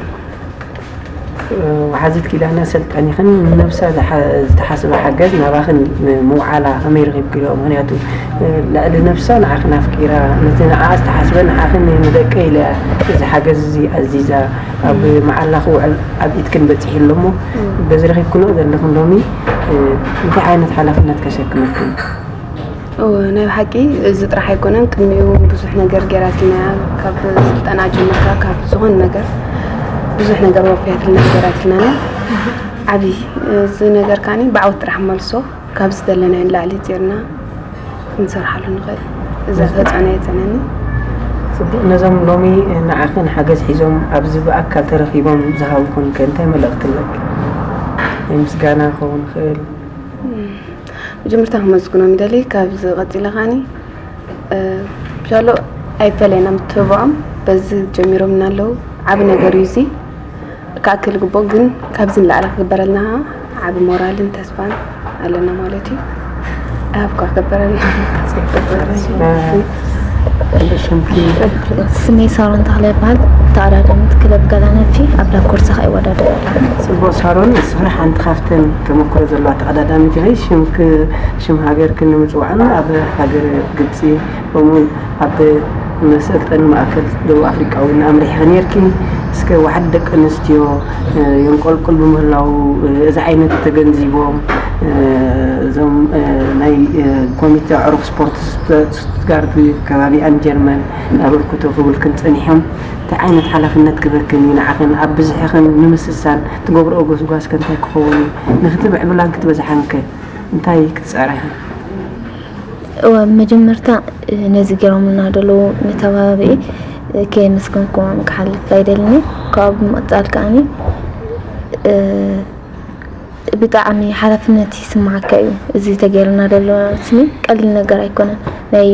ወሓዚት ኪዳነ ሰልጠኒኽን ንነብሳ ዝተሓስበ ሓገዝ ናባኽን ምውዓላ ከመይ ረኺብክዮ? ምክንያቱ ልዕሊ ነብሳ ንዓኽን ኣፍቂራ ነቲ ንዓ ዝተሓስበ ንዓኽን ንደቀ ኢለ እዚ ሓገዝ እዚ ኣዚዛ ኣብ መዓላ ክውዕል ኣብ ኢድክን በፂሑ ኣሎ እሞ በዚ ረኺብክንኦ ዘለኽን ሎሚ እንታይ ዓይነት ሓላፍነት ከሸክመክን? እወ ናይ ብሓቂ እዚ ጥራሕ ኣይኮነን ቅድሚኡ እውን ብዙሕ ነገር ገይራትልና እያ ካብ ስልጠና ጀሚርካ ካብ ዝኾነ ነገር ብዙሕ ነገር ወፍያትልና ገይራትልና እያ ዓብዪ እዚ ነገር ከዓኒ ብዓወት ጥራሕ መልሶ ካብ ዝደለናዮ ንላዕሊ ጌርና ክንሰርሓሉ ንኽእል እዛ ተፅዕኖ የፀነኒ ፅቡቅ ነዞም ሎሚ ንዓኽን ሓገዝ ሒዞም ኣብዚ ብኣካል ተረኺቦም ዝሃብኹን ከ እንታይ መልእኽቲ ኣለኪ? ናይ ምስጋና ክኸውን ይኽእል መጀመርታ ክመስግኖም ይደሊ ካብዚ ቀፂለ ከዓኒ ሻሎ ኣይፈለየና ምትብብዖም በዚ ጀሚሮምና ኣለዉ ዓብ ነገር እዩ እዚ ክኣክል ግቦ ግን ካብዚ ንላዕሊ ክግበረልና ከዓ ዓብ ሞራልን ተስፋን ኣለና ማለት እዩ ኣፍኳ ክግበረልና ስመይ ሳሮን ተኽለ ይበሃል። ተቐዳደሚት ክለብ ጋላ ነፊ ኣብ ዳኮርሳ ከይወዳደር ኣለኹ። ጽቡቕ ሳሮን፣ ንስኺ ሓንቲ ካብተን ተመክሮ ዘለዋ ተቐዳዳሚት ኢኺ። ሽምኪ ሽም ሃገርኪ ንምጽዋዕን ኣብ ሃገረ ግብጺ ከምኡውን ኣብ መሰልጠኒ ማእከል ደቡብ ኣፍሪቃ እውን ኣምሪሕኺ ነይርኪ። እስከ ዋሕዲ ደቂ ኣንስትዮ የንቆልቁል ብምህላዉ እዚ ዓይነት ተገንዚቦም እዞም ናይ ኮሚተ ኣዕሩኽ ስፖርት ስቱትጋርት ከባቢኣን ጀርመን ኣበርክቶ ክብልክን ጸኒሖም። እንታይ ዓይነት ሓላፍነት ክበክን እዩ ንዓኽን ኣብ ብዝሕኽን ንምስሳን ትገብርኦ ጎስጓስ ከ እንታይ ክኸውን እዩ? ንክትምዕብላን ክትበዝሓን ከ እንታይ ክትጸዕራ ኢኽን? እወ መጀመርታ ነዚ ገይሮምልና ዘለዉ መተባብዒ ከየመስገንክዎም ክሓልፍ ኣይደልን እየ። ካብኡ ብምቕጻል ከዓኒ ብጣዕሚ ሓላፍነት ይስምዓካ እዩ። እዚ ተገይሩና ዘሎ ስኒ ቀሊል ነገር ኣይኮነን። ናይ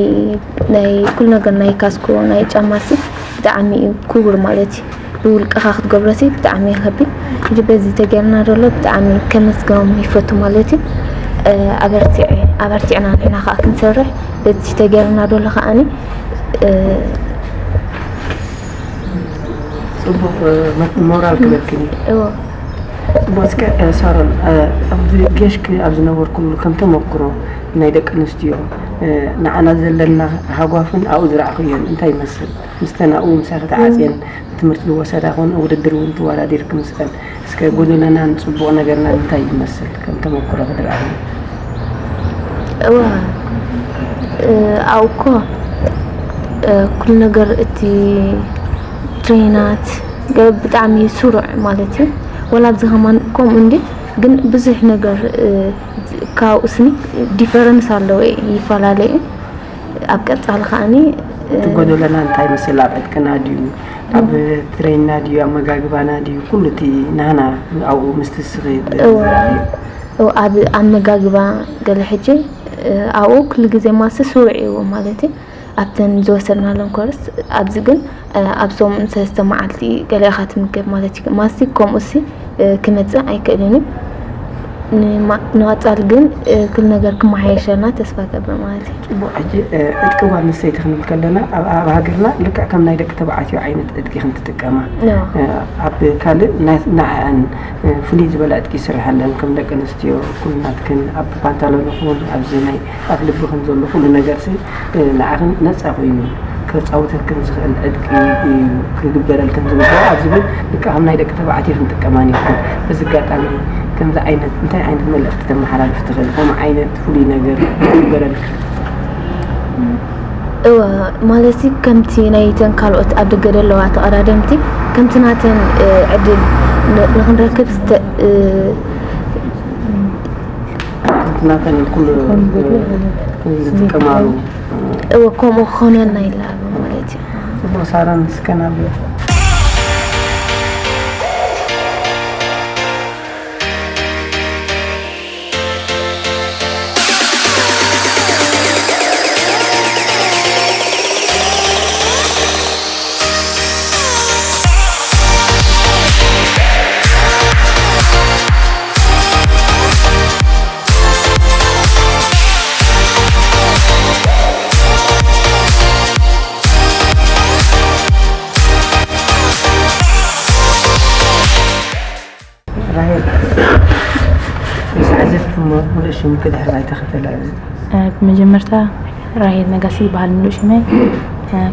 ናይ ኩሉ ነገር ናይ ካስኮ ናይ ጫማ ሲ ብጣዕሚ እዩ ክቡር ማለት እዩ። ብውልቅኻ ክትገብሮ ሲ ብጣዕሚ እዩ ከቢድ። ሕጂ በዚ ተገይሩና ዘሎ ብጣዕሚ ከመስግኖም ይፈቱ ማለት እዩ። ኣበርቲዐ ኣበርቲዕና ንሕና ከዓ ክንሰርሕ በዚ ተገይሩና ዘሎ ከዓኒ ጽቡቕ ሞራል ክበክን እዩ። እዎ። ጽቡቕ እስከ ሳሮን ኣብዚ ጌሽኪ ኣብ ዝነበርኩሉ ከም ተመክሮ ናይ ደቂ ኣንስትዮ ንዓና ዘለና ሃጓፍን ኣብኡ ዝረኣኽዮን እንታይ ይመስል? ምስተን ኣብኡ ምሳኺ ተዓጽየን ትምህርቲ ዝወሰዳ ኮን ውድድር እውን ትወዳዲርኪ ምስኸን እስከ ጎደለናን ጽቡቕ ነገርናን እንታይ ይመስል ከም ተመክሮ ክድረኣኒ? እዋ ኣብኡ እኮ ኩሉ ነገር እቲ ትሬናት ብጣዕሚ ስሩዕ ማለት እዩ። ወላ ኣብዚ ከማን ከምኡ እንዲ ግን ብዙሕ ነገር ካብኡ ስኒ ዲፈረንስ ኣለዎ ይፈላለ እዩ። ኣብ ቀጻሊ ከዓኒ እቲ ጎደለና እንታይ ይመስል ኣብ ዕጥቅና ድዩ ኣብ ትሬንና ድዩ ኣመጋግባና ድዩ ኩሉ እቲ ናህና ኣብኡ ምስቲ ስኺ ኣብ ኣመጋግባ ገለ ሕጂ ኣብኡ ኩሉ ግዜ ማሲ ስሩዕ እዩ ማለት እዩ ኣብተን ዝወሰድናለን ኮርስ ኣብዚ ግን ኣብ ሰሙን ሰለስተ መዓልቲ ገለ ኢኻ ትምገብ ማለት እዩ ማሲ ከምኡ ሲ ክመጽእ ኣይክእልን እዩ ንቐጻል ግን ኩሉ ነገር ክመሓየሸልና ተስፋ ገብር ማለት እዩ። ጽቡቕ፣ ሕጂ ዕጥቂ ጓል ኣንስተይቲ ክንብል ከለና ኣብ ኣብ ሃገርና ልክዕ ከም ናይ ደቂ ተባዕትዮ ዓይነት ዕጥቂ ኢኽን ትጥቀማ። ኣብ ካልእ ናይ ንዐኣን ፍልይ ዝበለ ዕጥቂ ይስርሐለን ከም ደቂ ኣንስትዮ ኩሉ ናትክን ኣብ ፓንታሎን ይኹን ኣብዚ ናይ ኣፍ ልብኽን ዘሎ ኩሉ ነገርሲ ንዓኽን ነጻ ኮይኑ ከጻውተክን ዝኽእል ዕጥቂ እዩ ክግበረልክን ዝግበኦ ኣብ ዝብል ልክዕ ከም ናይ ደቂ ተባዕትዮ ክንጥቀማ ነይርክን። በዚ ኣጋጣሚ ከምዚ ዓይነት እንታይ ዓይነት መልእኽቲ ተመሓላልፍ ትኽእል? ከምኡ ዓይነት ፍሉይ ነገር ክግበረልክን? እወ ማለት ከምቲ ናይተን ካልኦት ኣብ ደገ ዘለዋ ተቐዳደምቲ ከምቲ ናተን ዕድል ንክንረክብ ናተን ኩሉ ዝጥቀማሉ እወ ከምኡ ክኾነልና ይላሉ ማለት እዩ። ጽቡቕ ሳራ ንስከ ናብ እሞ ምሉእ ሽምኪ ድሕሪ ባይታ ከተላልዪ? እ፣ ብመጀመርታ ራሄል ነጋሲ ይበሃል ምሉእ ሽመይ። እ፣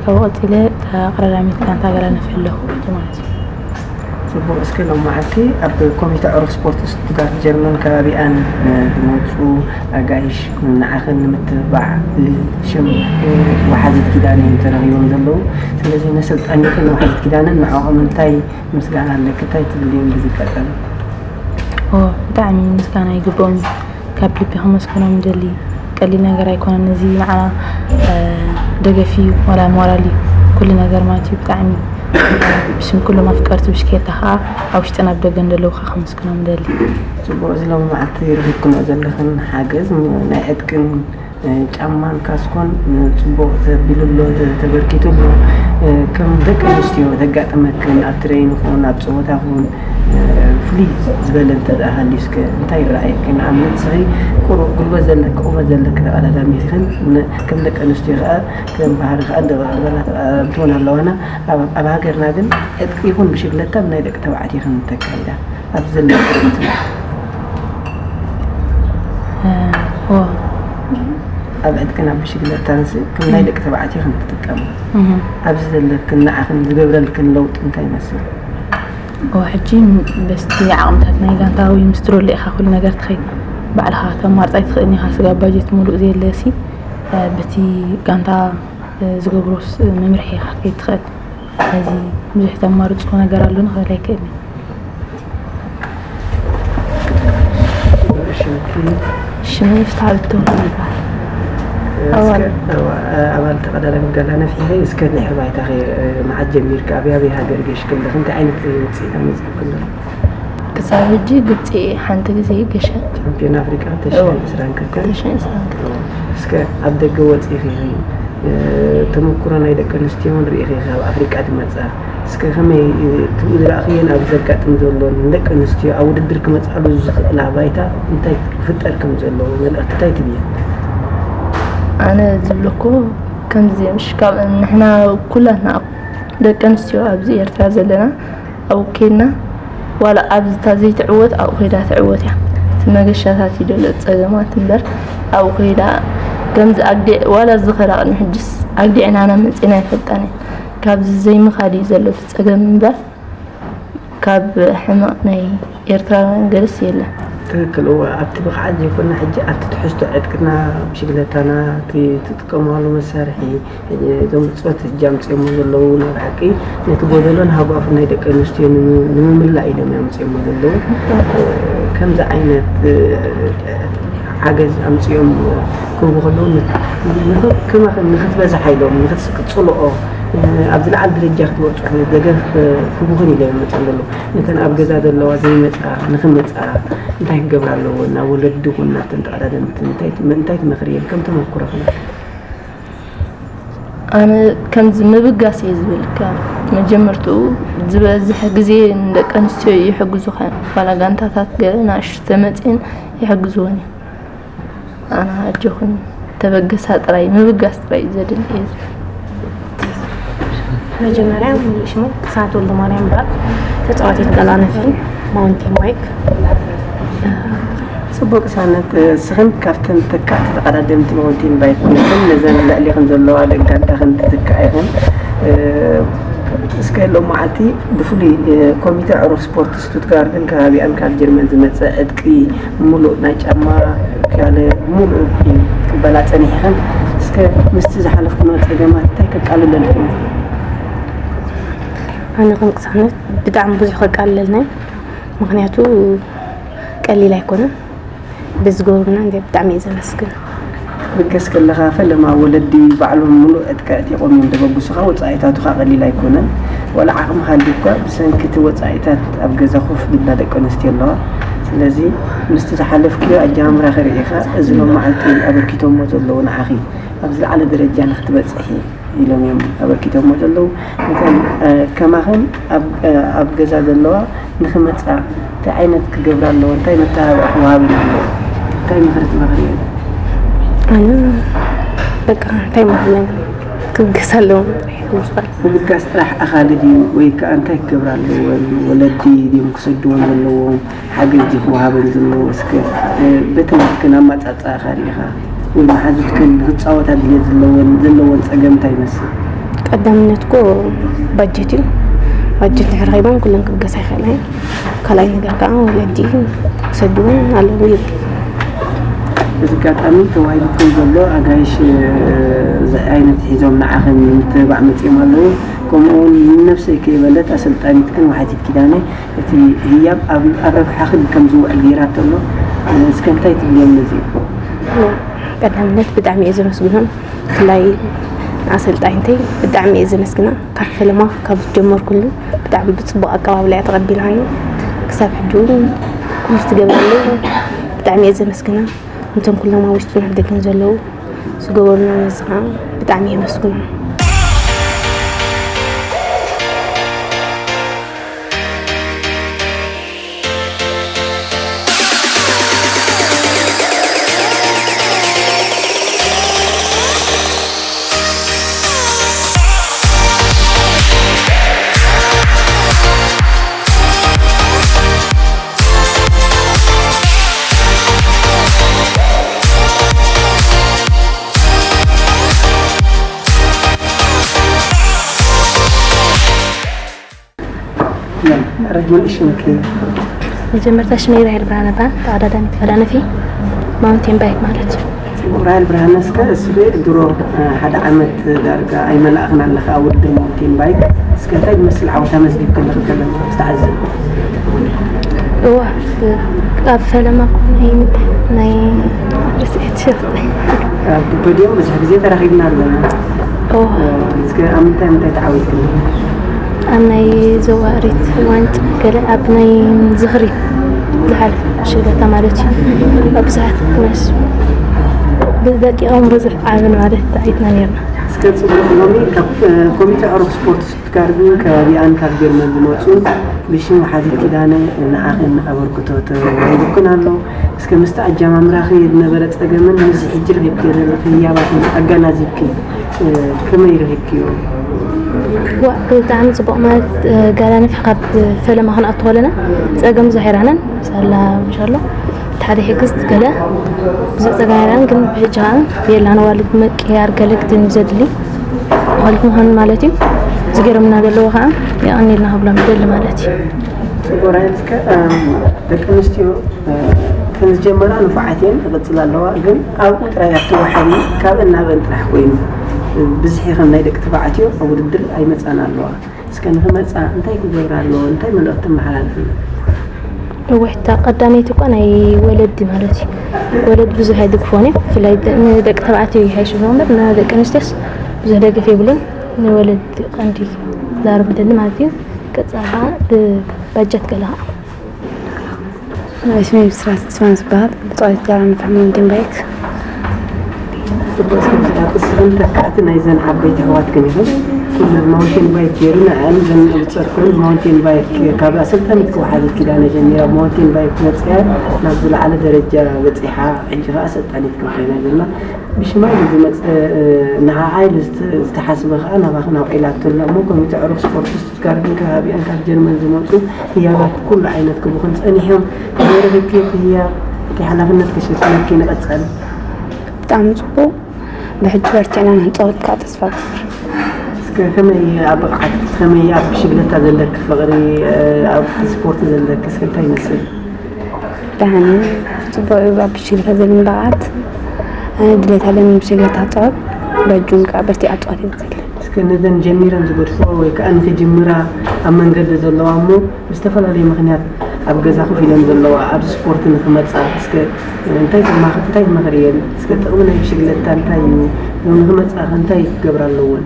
ካብኡ ቀጺለ ተቐዳዳሚት ጋንታ ገላነፊ ኣለኹ ሕጂ ማለት እዩ። ጽቡቕ። እስከ ሎም መዓልቲ ኣብ ኮሚተ ዕሩኽ ስፖርት ስቱትጋርት ጀርመን ከባቢኣን ንዝመጹ ኣጋይሽ ንዓኽን ንምትብባዕ ብሽም ወሓዚት ኪዳነ እዮም ተረኺቦም ዘለዉ። ስለዚ ነሰልጣኒኽን ወሓዚት ኪዳነን ንዕኦም እንታይ ምስጋና ኣለኪ? እንታይ ትብልዮም በዚ ኣጋጣሚ? ኦ፣ ብጣዕሚ ምስጋና ይግብኦም እዩ። ካብ ልቢ ከመስግኖም ይደሊ። ቀሊል ነገር ኣይኮነን። እዚ ንዓና፣ እ፣ ደገፍ እዩ፣ ዋላ ሞራል እዩ፣ ኩሉ ነገር ማለት እዩ። ብጣዕሚ፣ እ፣ ብስም ኩሎም ኣፍቀርቲ ብሽክሌታ ከዓ ኣብ ውሽጥን ኣብ ደገን ዘለዉ ከዓ ከመስግኖም ይደሊ። ጽቡቕ፣ እዚ ሎሚ መዓልቲ ረኺብክንኦ ዘለኽን ሓገዝ ም-፣ ናይ ዕጥቅን፣ እ፣ ጫማን ካስኮን፣ እ፣ ጽቡቕ ተቢሉ ኣሎ፣ ተ-፣ ተበርኪቱ ኣሎ። እ፣ ከም ደቂ ኣንስትዮ ዘጋጥመክን ኣብ ትሬን ይኹን ኣብ ጸወታ ይኹን፣ እ፣ ፍልይ ዝበለ እንተ ደኣ ሃልዩ እስከ እንታይ ይረኣየኪ? ንኣብነት ንስኺ ቁሩብ ጉልበት ዘለኪ፣ ቁመት ዘለኪ ተቐዳዳሚት ኢኽን፣ ን-፣ ከም ደቂ ኣንስትዮ ከኣ ከም ባህሪ ከኣ እንደ-፣ ዝበላ ተቐዳዳምቲ እውን ኣለዋና። ኣብ፣ ኣብ ሃገርና ግን ዕጥቂ ይኹን ብሽግለታ ብናይ ደቂ ተባዕትዮ ኢኽን እተካይዳ። ኣብዚ ዘለኪ ርእይቶ? እ፣ ኦ። ኣብ ዕጥቅን ኣብ ብሽግለታንስ ከም ናይ ደቂ ተባዕትዮ ኢኽን ትጥቀማ። እህ። ኣብዚ ዘለክን ንዓኽን ዝገብረልክን ለውጢ እንታይ ይመስል? ኦ፣ ሕጂ በስቲ ዓቕምታት ናይ ጋንታ ወይ ምስ ትረሎ ኢኻ ኩሉ ነገር ትኸይድ። ባዕልኻ ከተማርጻ ኣይትኽእልን ኢኻ። ስጋብ ባጀት ምሉእ ዘየለሲ፣ እ፣ በቲ ጋንታ፣ እ፣ ዝገብሮ ስ-፣ መምርሒ ኢኻ ክትከይድ ትኽእል። ስለዚ ብዙሕ ተማርጾ ነገር ኣሎ ንኽብል ኣይክእልን። ሽምኪ? ሽመይ ፍትሓዊት ተወልደ ይበሃል። እስከ ኣባል። ኣዋ-፣ ኣባል ተቐዳዳሚ ጋንታ ነፊሒ፣ እስከ ድሕሪ ባይታኺ፣ እ፣ መዓት ጀሚርኪ፣ ኣበይ ኣበይ ሃገር ገሽኪ ኣለኺ? እንታይ ዓይነት ውፅኢት ኣመፂእኪ ኣሎ? ክሳብ ሕጂ ግብፂ ሓንቲ ግዜ ገሸ። ቻምፒዮን ኣፍሪቃ እወ። ክልተ ሽሕን ዕስራን ክልተን? ክልተ ሽሕን ዕስራን ክልተን። እስከ ኣብ ደገ ወፂእኺ፣ እ፣ ተመኩሮ ናይ ደቂ ኣንስትዮ እውን ርኢኺ፣ ካብ ኣፍሪቃ ዝመፃ። እስከ ከመይ፣ እ፣ ትብኡ ዝረኣኽየን ኣብ ዘጋጥም ዘሎን ንደቂ ኣንስትዮ ኣብ ውድድር ክመፃሉ ዝኽእላ ባይታ እንታይ ክፍጠር ከም ዘለዎ መልእኽቲ እንታይ ትብየን? ኣነ ዝብለኮ ከምዚ ምሽ ካብ ንሕና ኩላትና ደቂ ኣንስትዮ ኣብዚ ኤርትራ ዘለና ኣብኡ ኬድና ዋላ ኣብዚ እታ ዘይትዕወት ኣብኡ ኬዳ ትዕወት እያ። እቲ መገሻታት እዩ ዘሎ ጸገማት እምበር ኣብኡ ኬዳ ከምዚ ኣግዲዕ ዋላ እዚ ኸላ ቅድሚ ሕጅስ ኣግዲዕና ኢና መጺና ኣይፈልጣን እየን። ካብዚ ዘይምኻድ እዩ ዘሎ እቲ ጸገም እምበር ካብ ሕማቕ ናይ ኤርትራውያን ገለስ የለን። ትክክል፣ እወ፣ ኣብቲ ብቕዓት ዘይኮና ሕጂ ኣብቲ ትሕዝቶ ዕጥቅና፣ ብሽግለታና፣ እቲ ትጥቀማሉ መሳርሒ፣ ሕጂ እዞም ብጾት ሕጂ ኣምጺኦሞ ዘለዉ ናይ ብሓቂ ነቲ ጎደሎን ሃጓፍን ናይ ደቂ ኣንስትዮ ንም-፣ ንምምላእ ኢሎም እዮም ኣምጺኦሞ ዘለዉ። ከምዚ ዓይነት፣ እ፣ ሓገዝ ኣምጺኦም ክህቡ ከለዉ ን-፣ ንኽ-፣ ከማኽን ንኽትበዝሓ ኢሎም፣ ንኽትስ-፣ ክትጽልኦ፣ እ፣ ኣብ ዝለዓለ ደረጃ ክትበጽሑ ደገፍ፣ እ፣ ክህቡኽን ኢሎም እዮም መጺኦም ዘለዉ። ነተን ኣብ ገዛ ዘለዋ ዘይመጻ ንኽመጻ እንታይ ክገብራ ኣለዎ? ናብ ወለዲ ይኹን ናብተን ተቐዳደምቲ እንታይ ትመ-፣ እንታይ ትመኽርየን ከም ተመኩሮኽን? ኣነ ከምዚ ምብጋስ እየ ዝብል። ካብ መጀመርትኡ ዝበዝሕ ግዜ ንደቂ ኣንስትዮ ይሕግዙኻ እዮም። ዋላ ጋንታታት ገለ ንኣሽቱ ተመፅየን ይሕግዝወን እዮም። ኣነ ኣጆኽን ተበገሳ ጥራይ፣ ምብጋስ ጥራይ እዩ ዘድሊ እየ ዝብል። መጀመርያ ሙሉእ ሽመይ ቅሳነት ወልደማርያም ይበሃል። ተጻዋቲት ጋላነፊ ማውንቴን ባይክ። ጽቡቕ ቅሳነት፣ እስኽን ካብተን ተካእቲ ተቐዳደምቲ ማውንቴን ባይክ ኮይንክን ነዘን ልዕሌኽን ዘለዋ ደቂ ጋንታኽን ትትክኣ ኢኽን። እስከ ሎም መዓልቲ ብፍሉይ ኮሚተ ዕሩኽ ስፖርት ስቱትጋርትን ከባቢኣን ካብ ጀርመን ዝመጸ ዕጥቂ፣ ምሉእ ናይ ጫማ፣ ካለ ምሉእ እዩ ክበላ ጸኒሕኽን። እስከ ምስቲ ዝሓለፍክንኦ ጸገማት እንታይ ከቃልለልክን? ኣነ ከም ቅሳነት ብጣዕሚ ብዙሕ ከቃልለልና እዩ። ምኽንያቱ ቀሊል ኣይኮነን። በዚ ዝገብሩልና እንደ ብጣዕሚ እየ ዘመስግን። ክትብገስ ከለኻ ፈለማ ወለዲ ባዕሎም ምሉእ ዕጥቂ ኣዕጢቖም እዮም ዘበግሱኻ። ወጻኢታቱኻ ቀሊል ኣይኮነን። ዋላ ዓቕምኻ ሃልዩኳ ብሰንኪ እቲ ወጻኢታት ኣብ ገዛ ኮፍ ዝብላ ደቂ ኣንስትዮ ኣለዋ። ስለዚ ምስቲ ዝሓለፍክዮ ኣጀማምራኺ ርኢኻ እዚ ሎም መዓልቲ ኣበርኪቶሞ ዘለዉ ንዓኺ ኣብ ዝለዓለ ደረጃ ንኽትበጽሒ ኢሎም እዮም ኣበርኪቶሞ ዘለዉ። ነተን፣ እ፣ ከማኽን ኣብ፣ እ፣ ኣብ ገዛ ዘለዋ ንኽመጻ እንታይ ዓይነት ክገብራ ኣለዎ? እንታይ መተባብዒ ክወሃበን ኣለዎ? እንታይ ምኽሪ ትመኽርየን? ኣነ በቃ እንታይ ማለት ክልገስ ኣለዎም ጥራሕ እዩ ዝባል። ምልጋስ ጥራሕ ኣኻሊ ድዩ ወይ ከኣ እንታይ ክገብራ ኣለወን? ወለዲ ድዮም ክሰድዎም ዘለዎም? ሓገዝ ድዩ ክወሃበን ዘለዎ? እስከ፣ እ፣ በቲ ናትክን ኣማጻጽኣኻ ርኢኻ ወይ መሓዙትክን ክጻወታ ድልየት ዘለወን፣ ዘለወን ጸገም እንታይ ይመስል? ቀዳምነት እኮ ባጀት እዩ። ባጀት እንድሕር ረኺበን ኩለን ክልገሳ ይኽእላ እየን። ካልኣይ ነገር ከዓ ወለዲ ክሰድወን ኣለዎም ይብል። በዚ ኣጋጣሚ ተዋሂቡኩም ዘሎ ኣጋይሽ፣ እ፣ እዚ ዓይነት ሒዞም ንዓኽን ንምትብባዕ መጺኦም ኣለዉ። ከምኡ እውን ንነብሰይ ከይበለት ኣሰልጣኒትክን ወሓዚት ኪዳነ እቲ ህያብ ኣብ፣ ኣብ ረብሓኽን ከም ዝውዕል ገይራቶ ኣሎ። እስከ እንታይ ትብልዮም ነዚ? ቀዳምነት ብጣዕሚ እየ ዘመስግኖም። ብፍላይ ንኣሰልጣኒተይ ብጣዕሚ እየ ዘመስግና። ካብ ፈለማ ካብ ዝጀመርኩሉ ብጣዕሚ ብፅቡቅ ኣቀባብላ እያ ተቐቢላኒ። ክሳብ ሕጂ እውን ኩሉ ትገብረለይ ብጣዕሚ እየ ዘመስግና። እንቶም ኩሎም ኣብ ውሽጥን ኣብ ደገን ዘለዉ ዝገበሩና ነዚ ከዓ ብጣዕሚ የመስግኖም። መጀመርታ ሽመይ ራሄል ብርሃነ እበሃል፣ ተቐዳዳሚት ተቐዳደፊ ማውንቴን ባይክ ማለት እዩ። ጽቡቕ፣ ራሄል ብርሃነ፣ እስከ እሱ ድሮ፣ እ፣ ሓደ ዓመት ዳርጋ ኣይመላእኽን ኣለኻ ኣብ ውድድር ማውንቴን ባይክ። እስከ እንታይ ዝመስል ዓወት ኣመዝጊብክን ንኽትከለና ዝተዓዘብ? እዋ፣ ኣብ ፈለማ እኮ ናይ ምንታይ ናይ ርስዒት ሸርጠይ። ኣብ ፖድዮም ብዙሕ ግዜ ተራኺብና ኣለና። እዋ። እስከ ኣብ ምንታይ ምንታይ ተዓዊትክን? ኣብ ናይ ዞባ ሪት ዋንጫ ገለ ኣብ ናይ ዝኽሪ ዝሓለፈ ሽግረታ ማለት እዩ። ኣብ ብዙሓት ክነስ ብደቂቖም ብዙሕ ዓብን ማለት ተዓዊትና ነርና። እስከ ጽቡቕ፣ ሎሚ ካብ፣ እ፣ ኮሚቴ ዕሩኽ ስፖርት ስቱትጋርትን ከባቢኣን ካብ ጀርመን ዝመጹ ብሽም ወሓዚት ኪዳነ ንዓኽን ኣበርክቶ ተዋሂቡክን ኣሎ። እስከ ምስቲ ኣጀማምራኺ ዝነበረ ጸገምን ምስዚ ሕጂ ረኺብክዮ ዘለኺ ህያባትን ኣገናዚብኪ፣ እ፣ ከመይ ረኺብክዮ? ዋእ፣ ብጣዕሚ ጽቡቕ ማለት፣ እ፣ ጋላ ንፍሕ ካብ ፈለማ ክንኣቱ ከለና ጸገም ብዙሕ ኣይረኣናን። ሳላ እንሻሎ እቲ ሓደ ይሕግዝ ገለ ብዙሕ ጸገም ኣይረኣን፣ ግን ብሕጂ ከዓ የላን ዋልድ ምቅያር ገለ ግድን እዩ ዘድሊ። ማለት ምዃኑ ማለት እዩ። ዝገርምና ዘለዎ ከዓ የቐንየልና ክብሎም ይደሊ ማለት እዩ። ጽቡቕ ራሄል፣ እስከ፣ እም፣ ደቂ ኣንስትዮ፣ እ፣ ከም ዝጀመራ ንፉዓት እየን፣ ክቕጽላ ኣለዋ። ግን ኣብኡ ጥራይ ኣብቲ ወሓቢ ካብአን ናብአን ጥራሕ ኮይኑ፣ እ፣ ብዝሒ ከም ናይ ደቂ ተባዕትዮ ኣብ ውድድር ኣይመጻን ኣለዋ። እስከ ንኽመጻ እንታይ ክገብራ ኣለዎ? እንታይ መልእኽቲ መሓላልፍና? እወ፣ እታ ቀዳመይቲ እኳ ናይ ወለዲ ማለት እዩ። ወለዲ ብዙሕ ኣይድግፎን እዮም። ብፍላይ ደ-፣ ንደቂ ተባዕትዮ ይሓይሽ እምበር ንደቂ ኣንስትዮስ ብዙሕ ደገፍ የብሉን። ንወለዲ ቀንዲ ዛረብ ደሊ ማለት እዩ። ቀጻሊ ከዓ ብባጀት ገለ ከዓ። ስመይ ብስራት ተስፋ ዝበሃል ብጣዕቲ ጃራ ንፍሕ ማውንቴን ባይክ። ጽቡቅ ስምዒት። እስኽን ተካእቲ ናይዘን ዓበይቲ ኣሕዋትክን ኢኽን። ኩሉ ማውንቴን ባይክ ገይሩ ንዕን ዘን ብጸርኩን ማውንቴን ባይክ ካብ ኣሰልጣኒት ክወሓዘት ኪዳነ ጀሚራ ማውንቴን ባይክ መጽያ ናብ ዝለዓለ ደረጃ በጺሓ፣ ሕጂ ከኣ ኣሰልጣኒት ክንኮይና ዘለና። ብሽማ ኢሉ ዝመጸ፣ እ፣ ንዓኣ ኢሉ ዝተ-፣ ዝተሓስበ ከኣ ናባኽን ኣውዒላቶ ኣላ እሞ ኮሚቴ ዕሩኽ ስፖርት ስቱትጋርትን ከባቢኣን ካብ ጀርመን ዝመጹ ህያባት ኩሉ ዓይነት ክቡኽን ጸኒሖም። ከመይ ረኺብክዮ እቲ ህያብ? እንታይ ሓላፍነት ከሸኪመኪ ንቐጸል? ብጣዕሚ ጽቡቕ። ብሕጂ በርቲዕና ንኽንጻወት ከዓ ተስፋ እገብር። እስከ ከመይ ኣብ ብቕዓት፣ ከመይ ኣብ ብሽግለታ ዘለኪ ፍቕሪ፣ እ፣ ኣብ ስፖርት ዘለኪ እስከ እንታይ ይመስል? ደሓን እዩ። ጽቡቕ እዩ። ኣብ ብሽግለታ ዘለኒ ብቕዓት፣ ኣነ ድሌት ኣለኒ ብሽግለታ ክጻወት። በጁን ከዓ በርቲዐ ክጻወት እየ ዝደሊ። እስከ ነዘን ጀሚረን ዝገድፍኦ ወይ ከዓ ንኽጅምራ ኣብ መንገዲ ዘለዋ እሞ ብዝተፈላለየ ምኽንያት ኣብ ገዛ ኮፍ ኢለን ዘለዋ ኣብዚ ስፖርት ንኽመጻ እስከ እንታይ ትማኽ-፣ እንታይ ትመኽርየን? እስከ ጥቕሚ ናይ ብሽግለታ እንታይ እዩ? ንኽመጻ ከ እንታይ ክገብራ ኣለወን?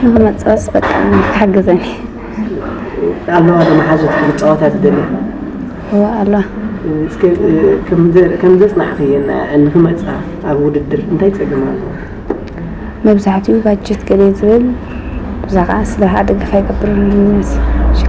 ንኽመጻስ በቃ ክሕግዘን እየ። ኣለዋ ዶ መሓዙት ክጻወታ ዝደልያ? እወ ኣለዋ። እስከ፣ እ፣ ከም ዘ-፣ ከም ዘጽናሕኽየን ንኽመጻ ኣብ ውድድር እንታይ ጸገም ኣለዎ? መብዛሕትኡ ባጀት ገለ ዝብል፣ ብዛ ኸዓ ስድራ ደገፍ ኣይገብርን እዩ ዝመስል።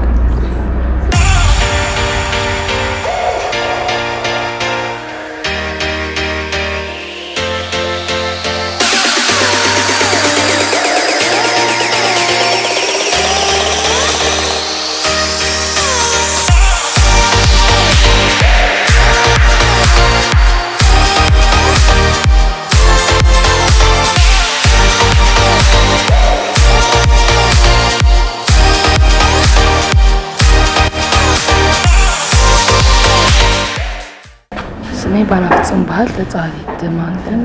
ናይ ባና ፍጹም በሃል ተጻዋቲት ማንተን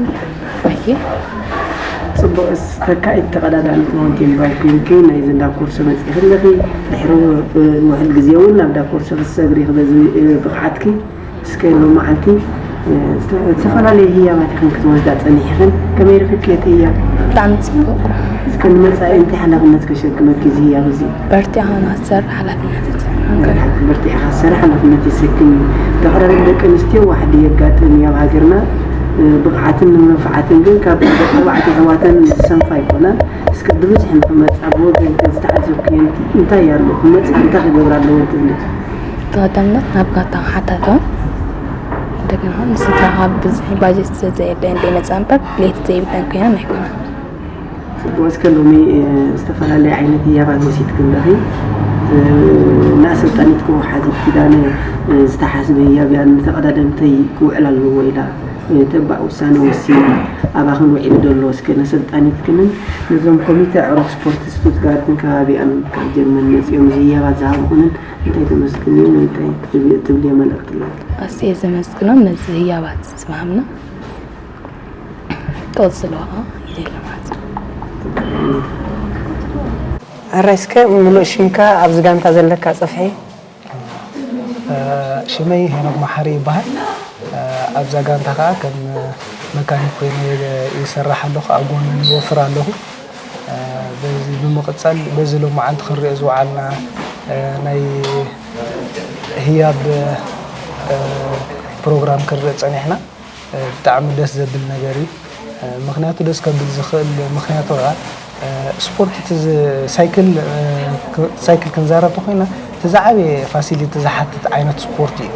ኣየ ጽቡቕ። እስ ተካኢት ተቐዳዳሚት ማውንቴን ባይክ ኮይንኪ ናይዚ እንዳ ኮርሶ መጺእኺ ኣለኺ። ድሕሪ ውሕድ ግዜ እውን ናብ እንዳ ኮርሶ ክትሰግሪ ክበዚ ብቕዓትኪ እስከ ሎመዓልቲ ዝተፈላለዩ ህያባት ኢኽን ክትወስዳ ጸኒሕኽን። ከመይ ረኺብክዮ እቲ ህያብ? ብጣዕሚ ጽቡቕ። እስከ ንመጻኢ እንታይ ሓላፍነት ከሸክመኪ እዚ ህያብ እዚ? በርቲዕኻ ንኽትሰርሕ ሓላፍነት ይስከም። በርቲዕኻ ክትሰርሕ ሓላፍነት ይስከም። ተቐዳደምቲ ደቂ ኣንስትዮ ዋሕዲ የጋጥም እዩ ኣብ ሃገርና። ብቕዓትን መንፍዓትን ግን ካብ ደቂ ተባዕትዮ ኣሕዋተን ዝሰንፋ ኣይኮናን። እስከ ብብዝሒ ንኽመጻ ብወገንክን ዝተዓዘብክየን እንታይ ኣሎ? ክመጻ እንታይ ክገብራ ኣለወን ትብሊ? ብቐዳምነት ናብ ጋንታ ክሓታተወን፣ እንደገና ንስድራኻ ብብዝሒ ባጀት ስለዘየለን ዘይመጻ እምበር ድሌት ዘይብለን ኮይነን ኣይኮናን። ጽቡቕ። እስከ ሎሚ ዝተፈላለዩ ዓይነት ህያባት ወሲድኪ ኣለኺ። ንኣሰልጣኒትኪ ወሓዚት ኪዳነ ዝተሓስበ ህያብ እያ ንተቐዳደምተይ ክውዕል ኣለዎ ኢላ ተባዕ ውሳነ ወሲና ኣባኽን ውዒሉ ዘሎ። እስከ ነሰልጣኒትክንን ነዞም ኮሚተ ኣዕሩኽ ስፖርት ስቱትጋርትን ከባቢኣን ካብ ጀርመን መጺኦም እዚ ህያባት ዝሃብኹንን እንታይ ተመስግንዮም ወይ እንታይ ትብልዮ መልእኽቲ ኣለኪ? ኣዝየ ዘመስግኖም ነዚ ህያባት ዝሃብና። ቀጽልዋ ይደሊ ማለት እዩ። ሕራይ እስከ ምሉእ ሽምካ ኣብዚ ጋንታ ዘለካ ጽፍሒ? ሽመይ ሄኖክ መሓሪ ይበሃል። ኣብዛ ጋንታ ከዓ ከም መካኒክ ኮይነ ይሰርሕ ኣለኹ፣ ኣብ ጎኒ ይወፍር ኣለኹ። በዚ ብምቕፃል በዚ ሎማዓንቲ ክንሪኦ ዝወዓልና ናይ ህያብ ፕሮግራም ክንርኢ ፀኒሕና። ብጣዕሚ ደስ ዘብል ነገር እዩ። ምክንያቱ ደስ ከብል ዝኽእል ምክንያቱ ከዓ ስፖርት እቲ ሳይክል ሳይክል ክንዛረብ ተኮይና እቲ ዝዓበየ ፋሲሊቲ ዝሓትት ዓይነት ስፖርት እዩ።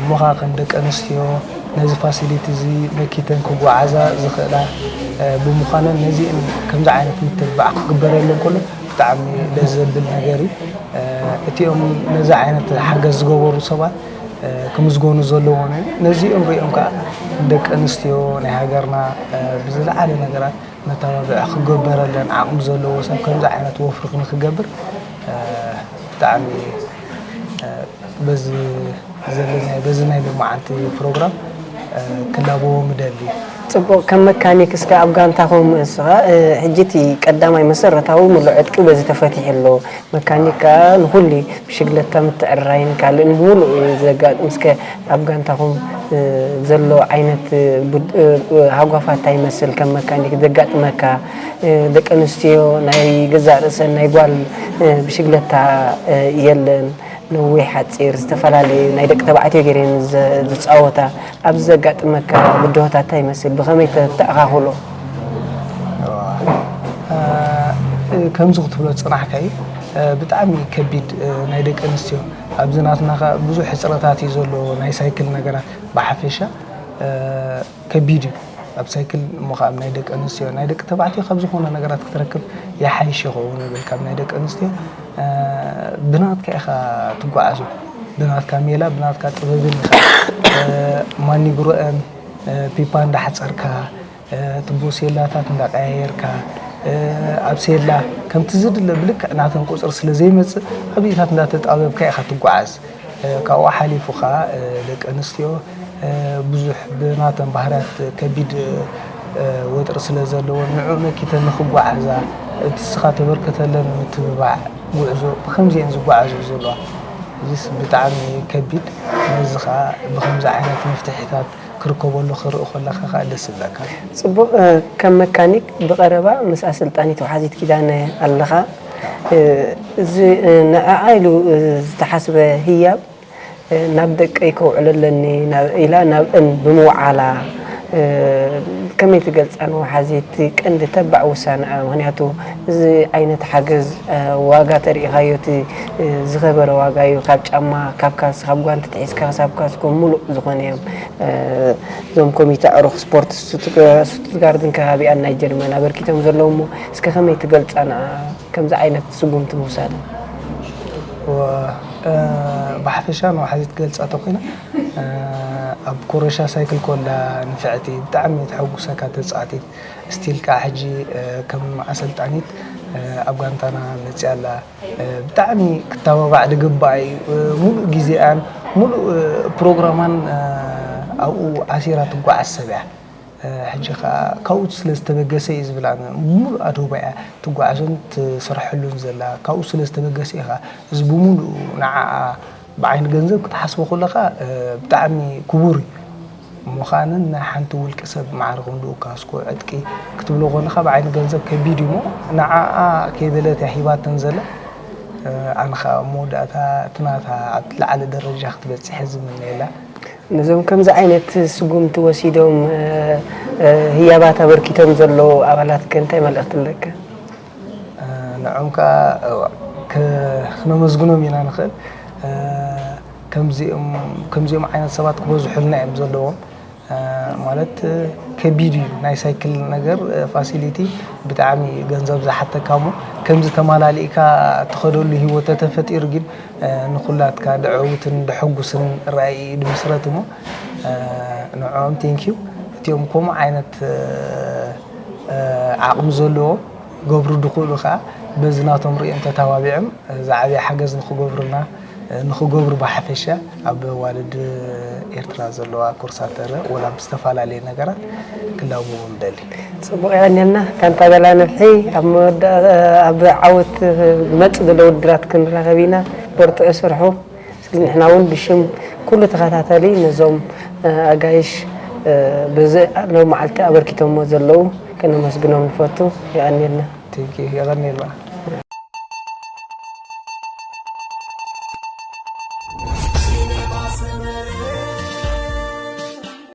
እሞ ከዓ ከም ደቂ ኣንስትዮ ነዚ ፋሲሊቲ እዚ መኪተን ክጓዓዛ ዝኽእላ ብምዃነን ነዚእን ከምዚ ዓይነት ምትብባዕ ክግበረለን ከሎ ብጣዕሚ ደስ ዘብል ነገር እዩ። እቲኦም ነዚ ዓይነት ሓገዝ ዝገበሩ ሰባት ክምዝገኑ ዘለዎም እዮም። ነዚኦም ሪኦም ከዓ ደቂ ኣንስትዮ ናይ ሃገርና ብዝለዓለ ነገራት መተባብዒ ክገበረለን ዓቕሚ ዘለዎ ሰብ ከምዚ ዓይነት ወፍሪ ንክገብር ብጣዕሚ በዚ ዘለናዮ በዚ ናይ ሎማዓንቲ ፕሮግራም ክላበዎም እደሊ። ፅቡቅ። ከም መካኒክ እስከ ኣብ ጋንታኹም እስኻ ሕጂ እቲ ቀዳማይ መሰረታዊ ሙሉእ ዕጥቂ በዚ ተፈቲሑ ኣሎ። መካኒክ ከዓ ንኹሉ ብሽግለታ ምትዕርራይን ካልእን ብምሉእ እዩ ዘጋጥም። እስከ ኣብ ጋንታኹም ዘሎ ዓይነት ሃጓፋት እንታይ ይመስል? ከም መካኒክ ዘጋጥመካ ደቂ ኣንስትዮ ናይ ገዛእ ርእሰን ናይ ጓል ብሽግለታ የለን። ነዊሕ ሓፂር ዝተፈላለዩ ናይ ደቂ ተባዕትዮ ገይረን ዝፃወታ ኣብዚ ዘጋጥመካ ብድሆታት እንታይ ይመስል? ብኸመይ ተተኣኻኽሎ? ከምዚ ክትብሎ ዝፅናሕካ እዩ። ብጣዕሚ ከቢድ ናይ ደቂ ኣንስትዮ ኣብዚ ናትና ብዙሕ ሕፅረታት እዩ ዘለዎ ናይ ሳይክል ነገራት ብሓፈሻ ከቢድ እዩ። ኣብ ሳይክል እሞ ከዓ ናይ ደቂ ኣንስትዮ ናይ ደቂ ተባዕትዮ ካብ ዝኾነ ነገራት ክትረክብ ይሓይሽ ይኸውን ይብል ካብ ናይ ደቂ ኣንስትዮ ብናትካ ኢኻ ትጓዓዞ ብናትካ ሜላ ብናትካ ጥበብን ኢኻ ማኒግሮአን ፒፓ እንዳሓፀርካ ትቦ ሴላታት እንዳቀያየርካ ኣብ ሴላ ከምቲ ዝድለ ብልክዕ ናተን ቁፅሪ ስለ ዘይመፅእ ኣብዚታት እንዳተጣበብካ ኢኻ ትጓዓዝ። ካብኡ ሓሊፉ ከዓ ደቂ ኣንስትዮ ብዙሕ ብናተን ባህርያት ከቢድ ወጥሪ ስለ ዘለዎን ንዑ መኪተን ንክጓዓዛ እቲ እስኻ ተበርክተለን ምትብባዕ ጉዕዞ ብከምዚአን ዝጓዓዙ ዘለዋ እዚስ ብጣዕሚ ከቢድ ነዚ ከዓ ብከምዚ ዓይነት መፍትሒታት ክርከበሉ ክርኢ ከለካ ከዓ ደስ ይብለካ። ፅቡቅ። ከም መካኒክ ብቀረባ ምስ ኣሰልጣኒት ወሓዚት ኪዳነ ኣለኻ። እዚ ንዕኣ ኢሉ ዝተሓስበ ህያብ ናብ ደቀይ ከውዕሎ ኣለኒ ኢላ ናብአን ብምውዓላ ከመይ ትገልፃ ንወሓዚት ቀንዲ ተባዕ ውሳነኣ? ምክንያቱ እዚ ዓይነት ሓገዝ ዋጋ ተሪኢኻዮ እቲ ዝኸበረ ዋጋ እዩ። ካብ ጫማ፣ ካብ ካልሲ፣ ካብ ጓንቲ ትሒዝካ ክሳብ ካስኮ ሙሉእ ዝኾነ እዮም። እዞም ኮሚተ ዕሩኽ ስፖርት ስቱትጋርድን ከባቢኣን ናይ ጀርመን ኣበርኪቶም ዘለዉ እሞ እስከ ከመይ ትገልፃ ንዓ ከምዚ ዓይነት ስጉምቲ ምውሳድ? ብሓፈሻ ንወሓዚት ገልፃ ተኮይና ኣብ ኮረሻ ሳይክል ኮላ ንፍዕቲ ብጣዕሚ ተሐጉሰካ ተፃእቲት ስቲል ከዓ ሕጂ ከም ኣሰልጣኒት ኣብ ጋንታና መፅያ ኣላ። ብጣዕሚ ክተባባዕ ዝግባእ እዩ። ሙሉእ ግዜኣን ሙሉእ ፕሮግራማን ኣብኡ ዓሲራ ትጓዓዝ ሰብ እያ። ሕጂ ከዓ ካብኡ ስለ ዝተበገሰ እዩ ዝብላ፣ ሙሉእ ኣዶባ እያ ትጓዓዞን ትሰርሐሉን ዘላ። ካብኡ ስለ ዝተበገሰ እዩ ከዓ እዚ ብሙሉእ ንዓኣ ብዓይኒ ገንዘብ ክትሓስቦ ከለካ ብጣዕሚ ክቡር እዩ። ምዃንን ናይ ሓንቲ ውልቀ ሰብ ማዕረ ክንድኡ ካስኮ ዕጥቂ ክትብሎ ከለካ ብዓይኒ ገንዘብ ከቢድ እዩ እሞ ንዓኣ ከይደለት እያ ሂባተን ዘላ። ኣነ ከዓ ኣብ መወዳእታ እቲ ናታ ኣብ ላዕሊ ደረጃ ክትበፅሕ ዝምነየላ። ነዞም ከምዚ ዓይነት ስጉምቲ ወሲዶም ህያባት ኣበርኪቶም ዘለዉ ኣባላት ከ እንታይ መልእኽቲ ኣለካ? ንዖም ከዓ ክነመስግኖም ኢና ንኽእል። ከምዚኦም ዓይነት ሰባት ክበዝሑልና እዮም ዘለዎም። ማለት ከቢድ እዩ ናይ ሳይክል ነገር ፋሲሊቲ ብጣዕሚ ገንዘብ ዝሓተካ እሞ ከምዚ ተማላሊእካ ትኸደሉ ህይወት ተተፈጢሩ ግን ንኩላትካ ደዐውትን ደሐጉስን ራእይ እዩ ድምስረት እሞ ንዕኦም ቴንኪዩ እቲኦም ከምኡ ዓይነት ዓቕሚ ዘለዎም ገብሩ ድኽእሉ ከዓ በዚ ናቶም ርእዮም ተተባቢዖም ዝዓበየ ሓገዝ ንክገብሩልና ንክገብሩ ብሓፈሻ ኣብ ዋልድ ኤርትራ ዘለዋ ኮርሳተረ ወላ ብዝተፈላለየ ነገራት ክላቦ ንደሊ። ጽቡቕ የቐንየልና ካንታ ገላ ነፍሒ ኣብ መወዳ ኣብ ዓወት መጽእ ዘሎ ውድድራት ክንራኸብ ኢና። በርትዑ ስርሑ። ንሕና እውን ብሽም ኩሉ ተኸታተሊ ነዞም ኣጋይሽ በዚ ሎም መዓልቲ ኣበርኪቶሞ ዘለዉ ከነመስግኖም ንፈቱ። የቐንየልና። የቐንየልና።